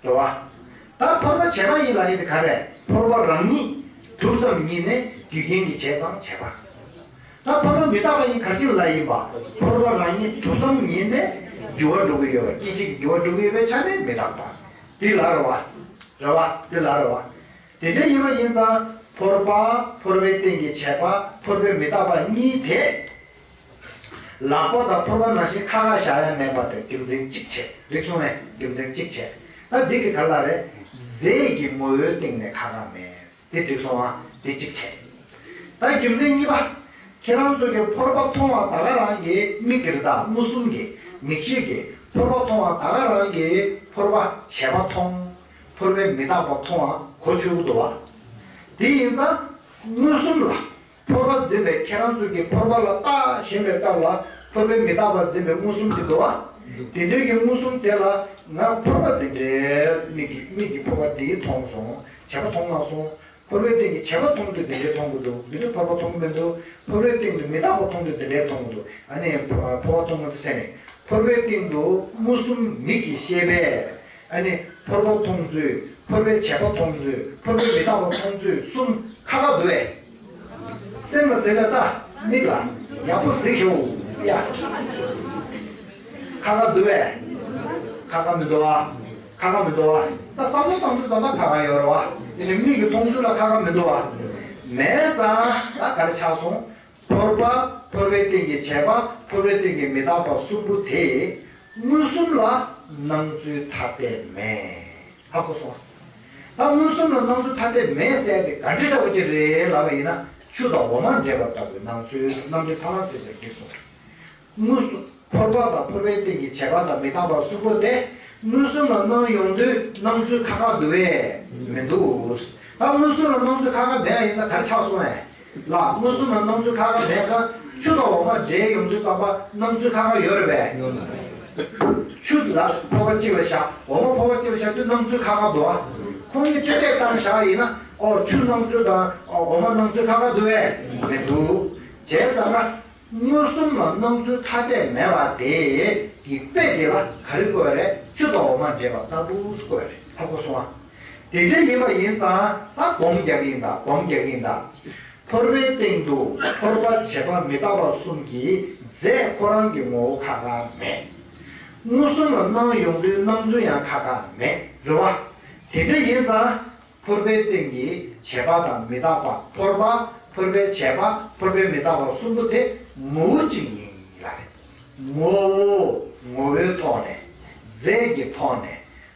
རེད་བ། ད་ཕོར་པ་བྱས་པ་ཡིན་ལབ་ཡིན་དེ་ག་རེད། ཕོར་པ་རང་ཉིད་གྲུབ་ཙམ་ཉིད་ནས་རྒྱུ་རྐྱེན་གྱིས་བྱས་ཙང་བྱས་པ། ད་ཕོར་པ་མི་རྟག་པ་ཡིན་ག་ཅི་ལ་ཡིན་པ། ཕོར་པ་རང་ཉིད་གྲུབ་ཙམ་ཉིད་ནས་འགྱུར་བ་འགྲོ་གི་ཡོད་པ། སྐད་ཅིག་གིས་འགྱུར་བ་འགྲོ་གི་ཡོད་པའི་ཆ་ནས་མི་རྟག་པ། འདི་ལ་རེད་བ། རེད་བ། འདི་ལ་རེད་བ། དེ་འདྲ་ཡིན་པ་ཡིན་ཙང་ཕོར་པ། ཕོར་པའི་སྟེང་གི་བྱེད་པ། ཕོར་པའི་མི་རྟག་པ་གཉིས་དེ། ལག་པ་དང་ཕོར་པ་ནང་བཞིན་ཁ་ཁ་བཞག་ཡ་མེད་པ་དེ་རྒྱུ་མཚན་གཅིག་བྱས། རིག་སོང་ངས། རྒྱུ་མཚན་གཅིག་བྱས། ད་འདི་གི་ག་ལ་རེད། རྫས་ཀྱི་ངོ་བོའི་སྟེང་ནས་ཁ་ཁ་མེད། དེ་འགྲིག་སོང་ཨ། དེ་གཅིག་བྱས། ད་རྒྱུ་མཚན་གཉིས་པ། ཁྱེད་རང་ཚོ་གི་ཕོར་པ་མཐོང་བ་ད་ག་རང་གི་མིག་གིས་རེད་ད། མངོན་སུམ་གྱི་མིག་ཤེས་ཀྱིས་ཕོར་པ་མཐོང་བ་ད་ག་རང་གི་ཕོར་པ་བྱས་པ་མཐོང་། ཕོར་པའི་མི་རྟག་པ་མཐོང་བ་གོ་ཆོད་ཀྱི་འདུག་བ། དེ་ཡིན་ཙང་མངོན་སུམ་ལ། ཕོར་པ་འཛིན་པའི་ཁྱེད་རང་ཚོ་གིས་ཕོར་པ་ལ་བལྟ་བཞིན་པའི་སྐབས་ལ་ཕོར་པའི་མི་རྟག་པ་འཛིན་པའི་མངོན་སུམ་དེ་འདུག་བ། དེ་འདྲའི་གི་མངོན་སུམ་དེ་ལ་ང་ཕོར་པ་དེ་འདྲའི་མིག་གིས་མིག་གིས་ཕོར་པ་འདི་མཐོང་སོང་། བྱས་པ་མཐོང་མ་སོང་། ཕོར་པའི་སྟེང་གི་བྱས་པ་མཐོང་དུས་དེ་འདྲའི་མཐོང་གི་འདུག་མི་འདུག་ཕོར་པ་མཐོང་གི་མི་འདུག་ཕོར་པའི་སྟེང་དུ་མི་རྟག་པ་མཐོང་དུས་དེ་འདྲའི་མཐོང་གི་འདུག་ཨ་ནི་ཕོ་ཕོར་པ་མཐོང་གི་འདུག་ཟེར་ནས་ཕོར་པའི་སྟེང་དུ་མངོན་སུམ་མིག་གི་ཤེས་པས། ཨ་ནི་ཕོར་པ་མཐོང་ཚུལ། ཕོར་པའི་བྱས་པ་མཐོང་ཚུལ། ཕོར་པའི་མི་རྟག་པ་མཐོང་ཚུལ་གསུམ་ཁ་ཁ་འདུག་པས། སེམས་ལ་ཟེར་བས་ད་མིག་ལ་ཡག་པོ་གཟིགས་ཤོག་ཡ། ཁ་ཁ་འདུག་པས། ཁ་ཁ་མི་འདུག་ཨ། ཁ་ཁ་མི་འདུག་ཨ། ད་བསམ་བློ་བཏང་དུས་ཙམ་པ་ཁ་ཁ་ཡོད་རེད་བ། དེ་ནི་མིག་གི་མཐོང་ཚུལ་ལ་ཁ་ཁ་མི་འདུག་ཨ། མེད་ཙང་ད་ག་རེ་ཆགས་སོང་། ཕོར་པ། ཕོར་པའི་སྟེང་གི་བྱས་པ། ཕོར་པའི་སྟེང་གི་མི་རྟག་པ་གསུམ་པོ་དེ། མངོན་སུམ་ལ་སྣང་ཚུལ་ཐ་དད་མེད། ཧ་གོ་སོང་ཨ། ད་མངོན་སུམ་ལ་སྣང་ཚུལ་ཐ་དད་མེད་ཟེར་ཏེ་ག་འདྲ་འདྲ་པོ་ཅིག་རེད་ལབ་པ་ཡིན་ན་ཆུ་དང་འོ་མ་འདྲེས་པ་ལྟ་བུའི་སྣང་ཚུལ་རྣམ་འགྲེལ་ཚ་ལ་ཟེར་ཟེར་གྱི་སོང་། དངོས་སུ་ཕོར་པ་དང་ཕོར་པའི་སྟེང་གི་བྱས་པ་དང་མི་རྟག་པ་གསུམ་པོ་དེ་མངོན་སུམ་ལ་སྣང་ཡོང་དུས་སྣང་ཚུལ་ཁ་ཁ་འདུག་པས་མི་འདུག་ད་མངོན་སུམ་ལ་སྣང་ཚུལ་ཁ་ཁ་མེད་པ་ཡིན་ཙང་ག་རེ་ཆགས་སོང་བས། ལ་མངོན་སུམ་ལ་སྣང་ཚུལ་ཁ་ཁ་མེད་ཙང་ཆུ་དང་འོ་མ་འདྲེས་ཡོང་དུས་ཙམ་པ་སྣང་ཚུལ་ཁ་ཁ་ཡོད་རེད་པས། ཆུ་ལ་ཕོར་པ་གཅིག་ལ་བཞག་འོ་མ་ཕོར་པ་གཅིག་ལ་བཞག་དུས་སྣང་ཚུལ་ཁ་ཁ་འདུག་ཨ། ཁོང་གཉིས་དཔྱད་བལྟས་བཏང་བཞག་ཡིན་ན་ཨོ་ཆུ་སྣང་ཚུལ་དང་འོ་མ་སྣང་ཚུལ་ཁ་ཁ་འདུག་པས་མི་འདུག་བྱས་ཙང་ན། མངོན་སུམ་ལ་སྣང་ཚུལ་ཐ་དད་མེད་པ་དེ་གི་དཔེ་དེ་ལ་ག་རེ་བཀོད་རེད། ཆུ་དང་འོ་མ་འདྲེས་པ་ལྟ་བུ་བཀོད་རེད། ཧ་གོ་སོང་ཨ། དེ་འདྲ་ཡིན་པ་ཡིན་ཙང་ད་སྡོམ་རྒྱག་གི་ཡིན་ད། སྡོམ་རྒྱག་གི་ཡིན་ད། ཕོར་པའི་སྟེང་དུ་ཕོར་པ་བྱས་པ་མི་རྟག་པ་གསུམ་གྱི་རྫས་ཁོ་རང་གི་ངོ་བོ་ཁ་ཁ་མེད། མངོན་སུམ་ལ་སྣང་ཡོང་དུས་སྣང་ཚུལ་ཡང་ཁ་ཁ་མེད་རེད་བ། དེ་འདྲ་ཡིན་ཙང་། ཕོར་པའི་སྟེང་གི་བྱས་པ་དང་མི་རྟག་པ། ཕོར་པ། ཕོར་པའི་བྱས་པ། ཕོར་པའི་མི་རྟག་པ་གསུམ་པོ་དེ་ངོ་བོ་གཅིག་ཡིན་ལ་རེད། ངོ་བོ། ངོ་བོའི་ཐོག་ནས། རྫས་ཀྱི་ཐོག་ནས།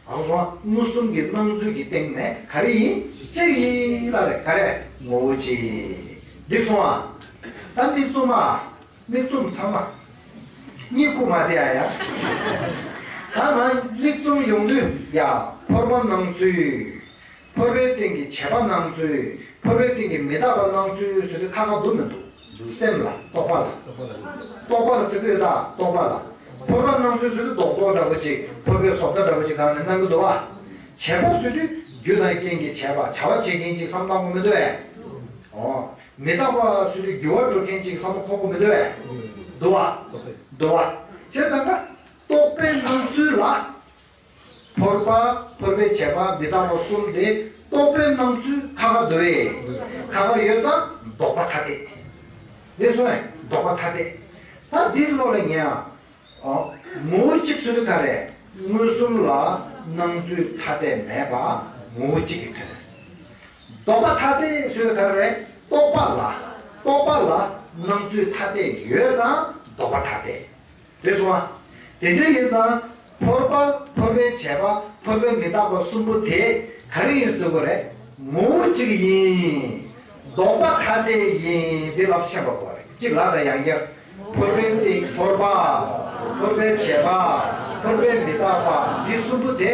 ཧ་གོ་སོང་ཨ། མངོན་སུམ་གྱི་སྣང་ཚུལ་གྱི་སྟེང་ནས་ག་རེ་ཡིན། གཅིག་ཡིན་ལ་རེད། ག་རེ། ངོ་བོ་གཅིག་འགྲིག་སོང་ཨ། ད་འདི་གཙོ་མ། མིག་བཙུམ་ཚང་མ། གཉིད་ཁུག་མ་བསྡད་ཨ་ཡ། ད་ང་མིག་བཙུམ་ཡོང་དུས་ཡ། ཕོར་པ་སྣང་ཚུལ། ཕོར་པའི་སྟེང་གི་བྱས་པ་སྣང་ཚུལ། ཕོར་པའི་སྟེང་གི་མི་རྟག་པ་སྣང་ཚུལ་ཟེར་དུས་ཁ་ཁ་འདུག་མི་འདུག་སེམས་ལ། རྟོག་པ་ལ། རྟོག་པ་ལ། རྟོག་པ་ལ་ཟེར་གི་ཡོད་ད། རྟོག་པ་ལ། ཕོར་པ་སྣང་ཚུལ་ཟེར་དུས་རྡོག་རྡོག་འདྲ་པོ་ཅིག་ཕོར་པའི་བཟོ་ལྟ་འདྲ་པོ་ཅིག་སྒང་ནས་སྣང་གི་འདུག་བ། བྱས་པ་ཟེར་དུས་རྒྱུ་དང་རྐྱེན་གྱིས་བྱས་པ། བྱ་བ་བྱེད་མཁན་ཅིག་བསམ་བློ་བཏང་དགོས་མི་འདུག་གས། ཨོ། མི་རྟག་པ་ཟེར་དུས་འགྱུར་བ་འགྲོ་མཁན་ཅིག་བསམ་བློ་འཁོར་དགོས་མི་འདུག་གས། འདུག་བ། འདུག་བ། བྱས་ཙང་ཀ་རྟོག་པའི་སྣང་ཚུལ་ལ། ཕོར་པ། ཕོར་པའི་བྱས་པ། མི་རྟག་པ་གསུམ་དེ་རྟོག་པའི་སྣང་ཚུལ་ཁ་ཁ་འདུག་གས། ཁ་ཁ་ཡོད་ཙང་ལྡོག་པ་ཐ་དད། རེད་སོང་ངས། ལྡོག་པ་ཐ་དད། ད་འདིའི་བློ་ལ་ཉན་ཨ། ཨོ། ངོ་བོ་གཅིག་ཟེར་དུས་ག་རེ། མངོན་སུམ་ལ་སྣང་ཚུལ་ཐ་དད་མེད་པ་ངོ་བོ་གཅིག་གིས་མཐུན། ལྡོག་པ་ཐ་དད་ཟེར་དུས་ག་རེ། རྟོག་པ་ལ། རྟོག་པ་ལ་སྣང་ཚུལ་ཐ་དད་ཡོད་ཙང་ལྡོག་པ་ཐ་དད། རེད་སོང་ཨ། དེ་འདྲ་ཡིན་ཙང་། ཕོར་པ། ཕོར་པའི་བྱས་པ། ཕོར་པའི་མི་རྟག་པ་གསུམ་པོ་དེ་ག་རེ་ཡིན་ཟེར་དགོས་རེད། ངོ་བོ་གཅིག་ཡིན། ལྡོག་པ་ཐ་དད་ཡིན། འདི་ལབ་ཤེས་པ་དགོས་རེད། གཅིག་ལ་དང་ཡང་བསྐྱར། ཕོར་པའི་སྟེང་ཕོར་པ། ཕོར་པའི་བྱས་པ། ཕོར་པའི་མི་རྟག་པ། འདི་གསུམ་པོ་དེ་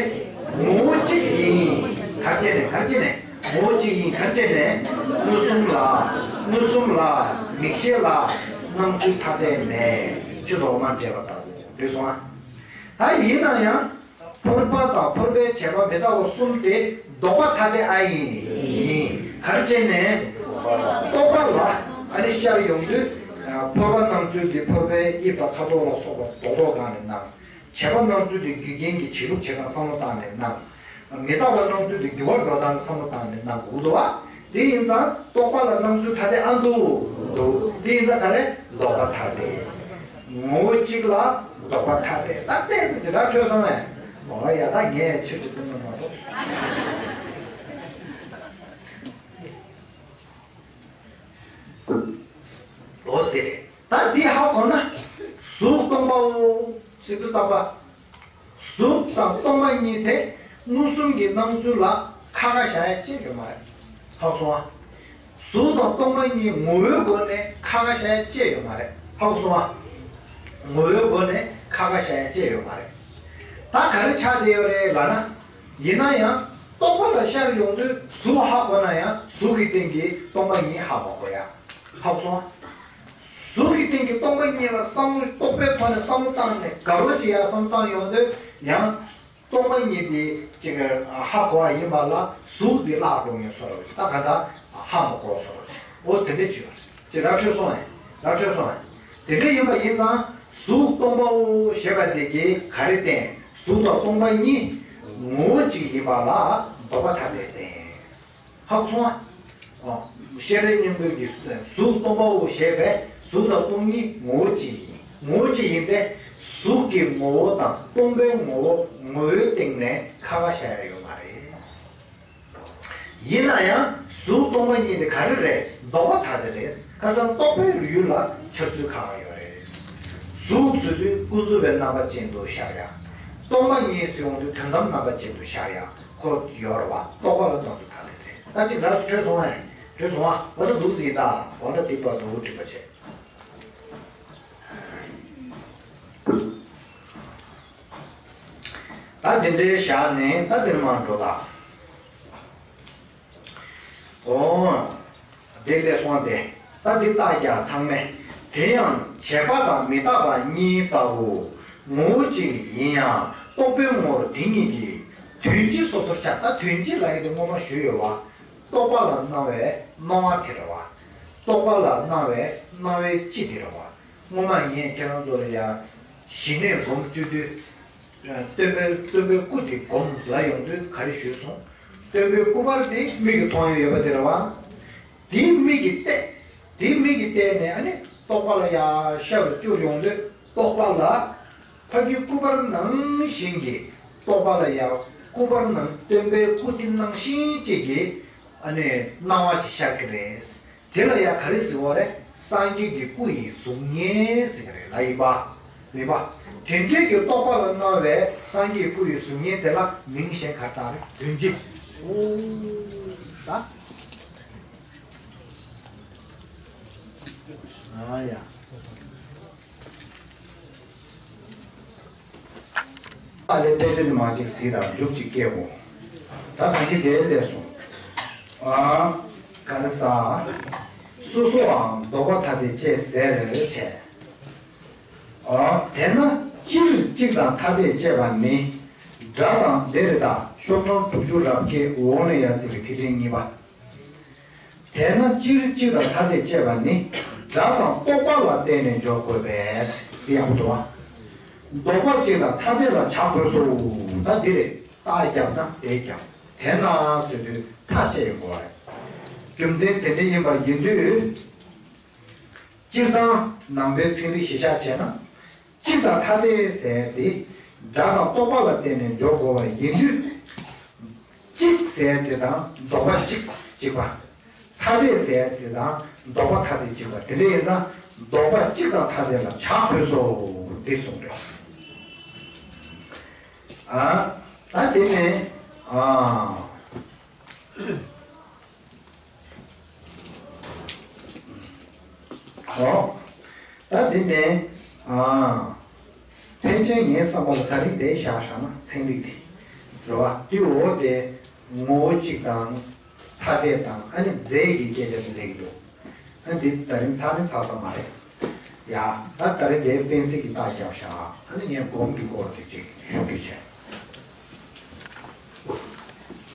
ངོ་བོ་གཅིག་ཡིན། ག་རེ་བྱས་ནས། ག་རེ་བྱས་ནས། ངོ་བོ་གཅིག་ཡིན། ག་རེ་བྱས་ནས། མངོན་སུམ་ལ། མངོན་སུམ་ལ། མིག་ཤེས་ལ་སྣང་ཚུལ་ཐ་དད་མེད། ཕྱི་ལྡོག་མ་འདྲེས་པ་ལྟ་བུ། འགྲིག་སོང་ཨ། ད་ཡིན་ན་ཡང་། ཕོར་པ་དང་ཕོར་པའི་བྱས་པ་མི་རྟག་པ་གསུམ་དེ་ལྡོག་པ་ཐ་དད་ཨ་ཡིན། ཡིན། ག་རེ་བྱས་ནས། རྟོག་པ་ལ་ཨ་ནི་ཤར་ཡོང་དུས། ཕོར་པ་སྣང་ཚུལ་དེ་ཕོར་པའི་དབྱིབས་དང་ཁ་དོག་ལ་སོགས་པ་རྡོག་རྡོག་སྒང་ནས་སྣང་། བྱས་པ་སྣང་ཚུལ་དེ་རྒྱུ་རྐྱེན་གྱིས་བྱེད་ལུགས་བྱེད་སྟངས་བསམ་བློ་བཏང་ནས་སྣང་། མི་རྟག་པ་སྣང་ཚུལ་དེ་འགྱུར་བ་འགྲོ་སྟངས་བསམ་བློ་བཏང་ནས་སྣང་དགོས་འདུག་བ། དེ་ཡིན་ཙང་རྟོག་པ་ལ་སྣང་ཚུལ་ཐ་དད་ཨ་འདུག་འདུག་དེ་ཡིན་ཙང་ག་རེ། ལྡོག་པ་ཐ་དད། ངོ་བོ་གཅིག་ལ་ལྡོག་པ་ཐ་དད། ད་ལྟས་ཙི་ཅི་ར་འཕྲོད་སོང་ངས། འོ་ཡ། ད་ངས་ཆོས་ཀྱི་སེམས་ནང་མ་གཏོགས། འོ་དེ་རེད། ད་འདི་ཧ་གོ་ན། གཟུགས་སྟོང་པའོ་ཟེར་དུས་ཙམ་པ། གཟུགས་དང་སྟོང་པ་གཉིས་དེ་མངོན་སུམ་གྱི་སྣང་ཚུལ་ལ་ཁ་ཁ་བཞག་ཡ་ཅི་ཡོད་མ་རེད། ཧ་གོ་སོང་ཨ། གཟུགས་དང་སྟོང་པ་གཉིས་ངོ་བོའི་སྒོ་ནས་ཁ་ཁ་བཞག་ཡ་ཅི་ཡོད་མ་རེད། ཧ་གོ་སོང་ཨ། ངོ་བོའི་སྒོ་ནས་ཁ་ཁ་བཞག་ཡ་ཅི་ཡོད་མ་རེད། ད་ག་རེ་ཆགས་བསྡད་ཡོད་རེད་ལབ་ན། ཡིན་ན་ཡང་རྟོག་པ་ལ་ཤར་ཡོང་དུས་གཟུགས་ཧ་གོ་ན་ཡང་གཟུགས་ཀྱི་སྟེང་གི་སྟོང་པ་ཉིད་ཧ་མ་གོ་ཡ། ཧ་གོ་སོང་ཨ། གཟུགས་ཀྱི་སྟེང་གི་སྟོང་པ་ཉིད་ལ་བསམ་བློ། རྟོག་པའི་ཐོག་ནས་བསམ་བློ་བཏང་ནས་དགའ་རོགས་ཀྱི་ཡར་བསམ་བཏང་ཡོང་དུས་ཡང་། སྟོང་པ་ཉིད་དེ་ཅིག་ཧ་གོ་བ་ཡིན་པ་ལ་གཟུགས་དེ་བརླག་འགྲོ་ངེས་བཟོ་འདྲ་བ་ཅིག་ད་ག་ད་ཧ་མ་གོ་བཟོ་འདྲ་བ་ཅིག་འོ་དེ་འདྲ་ཅིག་ཡོད་རེད། ཅིག་ར་འཕྲོད་སོང་ངས། ར་འཕྲོད་སོང་ངས། དེ་འདྲ་ཡིན་པ་ཡིན་ཙང་གཟུགས་སྟོང་པའོ་ཞེས་པ་དེ་གིས་ག་རེ་བསྟན། གཟུགས་དང་སྟོང་པ་གཉིས་ངོ་བོ་གཅིག་ཡིན་པ་ལ་ལྡོག་པ་ཐ་དད་བསྟན། ཧ་གོ་སོང་ཨ། ཨོ། ཤེས་རབ་སྙིང་པོའི་གི་གཟུགས་སྟོང་པའོ་ཞེས་པས་གཟུགས་དང་སྟོང་ཉིད་ངོ་བོ་གཅིག་ཡིན། ངོ་བོ་གཅིག་ཡིན་ཏེ། གཟུགས་ཀྱི་ངོ་བོ་དང་སྟོང་པའི་ངོ་བོ་ངོ་བོའི་སྟེང་ནས་ཁ་ཁ་བཞག་ཡ་ཡོད་མ་རེད། ཡིན་ན་ཡང་གཟུགས་སྟོང་པ་ཉིད་དེ་ག་རེ་རེད། ལྡོག་པ་ཐ་དད་རེད། ཁ་སང་རྟོག་པའི་ཡུལ་ལ་འཆར་ཚུལ་ཁ་ཁ་ཡོད་རེད། གཟུགས་ཟེར་དུས་ཀུན་རྫོབ་པའི་རྣམ་པ་ཅན་དུ་ཤར་ཡ། སྟོང་པ་ཉིད་ཟེར་ཡོང་དུས་དོན་དམ་རྣམ་པ་ཅན་དུ་ཤར་ཡ། ཁོ་ཡོད་རེད་བ། རྟོག་པ་ལ་སྣང་ཚུལ་ཐ་དད་རེད། ད་ཅིག་ར་ཅིག་འཕྲོད་སོང་ངས། འཕྲོད་སོང་ཨ། འོ་ད་འདུག་ཟིན་ད། འོ་ད་འདི་བར་དུ་འགྲིག་པ་བྱས། ད་འདི་འདྲའི་བཞག་ནས་ད་འདིར་མར་འགྲོ་ད། འོ། དེ་ལས་སོང་སྟེ། ད་འདི་རྟགས་ཀྱང་ཚང་མས། དེ་ཡང་བྱས་པ་དང་མི་རྟག་པ་གཉིས་ལྟ་བུ། ངོ་བོ་གཅིག་ཡིན་ཡང་རྟོག་པའི་ངོར་དེ་གཉིས་ཀྱི། དོན་སྤྱི་སོ་སོར་ཆགས། ད་དོན་སྤྱི་ལབ་ཡ་དེ་སྔོན་མ་ཞུས་ཡོད་བ། རྟོག་པ་ལ་སྣང་བའི་སྣང་བ་དེ་རེད་བ། རྟོག་པ་ལ་སྣང་བའི་སྣང་བའི་སྤྱི་དེ་རེད་བ། སྔོན་མ་ངས་ཁྱེད་རང་ཚོ་ལ་ཡང་ཞི་གནས་སྒོམ་བཅུག་དུས། སྟོན་པའི་སྟོན་པའི་སྐུ་དེ་སྒོམ་ལ་ཡོང་དུས་ག་རེ་ཞུས་སོང་། སྟོན་པའི་སྐུ་པར་དེ་མིག་གིས་མཐོང་ཡ་ཡོད་པ་དེ་རེད་བ། དེའི་མིག་གིས་བལྟས། དེའི་མིག་གིས་བལྟས་ནས་ཨ་ནི་རྟོག་པ་ལ་ཡར་ཤར་རུ་བཅུག་ཡོང་དུས་རྟོག་པ་ལ། ཕ་གི་སྐུ་པར་ནང་བཞིན་གྱི་རྟོག་པ་ལ་ཡང་སྐུ་པར་ནང་སྟོན་པའི་སྐུ་དེ་ནང་བཞིན་གཅིག་གི་ཨ་ནི་སྣང་བ་ཅིག་ཤར་གྱི་རེད། དེ་ལ་ཡང་ག་རེ་ཟེར་བ་རེད། སངས་རྒྱས་ཀྱི་སྐུ་ཡི་གཟུགས་བརྙན་ཟེར་གྱི་རེད་ལ་ཡིན་པ། རེད་པ། དེ་འདྲའི་གི་རྟོག་པ་ལ་སྣང་བའི་སངས་རྒྱས་ཀྱི་སྐུ་ཡི་གཟུགས་བརྙན་དེ་ལ་མིང་གཞན་ག་རེ་བཏགས་རེད། དོན་སྤྱི། ཨོ། ད། ཨ་ཡ། ཨ་ལས་དཔེ་ཆ་ནི་མ་གཅིག་གཟིགས་དང་མཇུག་གཅིག་སྐྱེལ་དགོས། ད་ད་གི་དེ་ལས་སོང་། ཨ། ག་རེ་ཟ། སོ་སོའང་ལྡོག་པ་ཐ་དད་ཅེས་ཟེར་བྱས། ཨ། དེས་ན་སྤྱིར་གཅིག་དང་ཐ་དད་ཅེས་པ་ནི། སྒྲ་དང་དེ་རེད་ད། ཤོག་གྲངས་དྲུག་ཅུ་རེ་བརྒྱད་འོག་ནས་ཡར་བརྩིས་པའི་ཕི་ཕྲེང་གཉིས་པ། དེས་ན་སྤྱིར་གཅིག་དང་ཐ་དད་ཅེས་པ་ནི་སྒྲ་དང་རྟོག་པ་ལ་བརྟེན་ནས་འཇོག་དགོས་པས། འདི་ཡག་པོ་འདུག་བ། ལྡོག་པ་གཅིག་དང་ཐ་དད་ལ་བྱ་དགོས་སོ། ད་འདི་རེད། རྟགས་བརྒྱབ་ན་དེ་བརྒྱབ། དེས་ན་ཟེར་དུས་མཐའ་བཅད་ཡོང་དགོས་པ་རེད། རྒྱུ་མཚན་དེ་འདྲ་ཡིན་པ་ཡིན་དུས། སྤྱིར་བཏང་ནང་པའི་ཚན་རིག་གཞི་བཞག་བྱས་ན། གཅིག་དང་ཐ་དད་ཟེར་ཏེ། སྒྲ་དང་རྟོག་པ་ལ་བརྟེན་ནས་འཇོག་དགོས་པ་ཡིན་དུས། གཅིག་ཟེར་དེ་དང་ལྡོག་པ་གཅིག་གཅིག་པ། ཐ་དད་ཟེར་དེ་དང་ལྡོག་པ་ཐ་དད་གཅིག་པ། དེ་འདྲ་ཡིན་ན་ལྡོག་པ་གཅིག་དང་ཐ་དད་ལ་བྱ་དགོས་སོ། འདི་གསུངས་རེད། ཨ། ད་དེ་ནས། ཨ། ཨོ། ད་འདི་ནས། ཨ། ཕལ་ཆེར་ངའི་བསམ་པ་ལ་ད་རིང་དེ་བཞག་བཞག་ན་ཚན་རིག་དེ། རེད་བ། དེ་འོ་དེ་ངོ་བོ་གཅིག་དང་། ཐ་དད་དང་ཨ་ནི་རྫས་ཀྱི་སྐད་ཆ་དེ་སླེབས་ཀྱི་འདུག་ཨ་འདི་ད་རིང་ཚར་ནི་ཚར་ས་མ་རེད། ཡ། ད་ད་རིང་དེ་སྤེན་སྲིད་ཀྱི་རྟགས་བརྒྱབ་བཞག་ཨ་ནི་ངས་སྒོམ་གྱི་སྐོར་དེ་ཅིག་ཞུ་རྒྱུ་བྱས།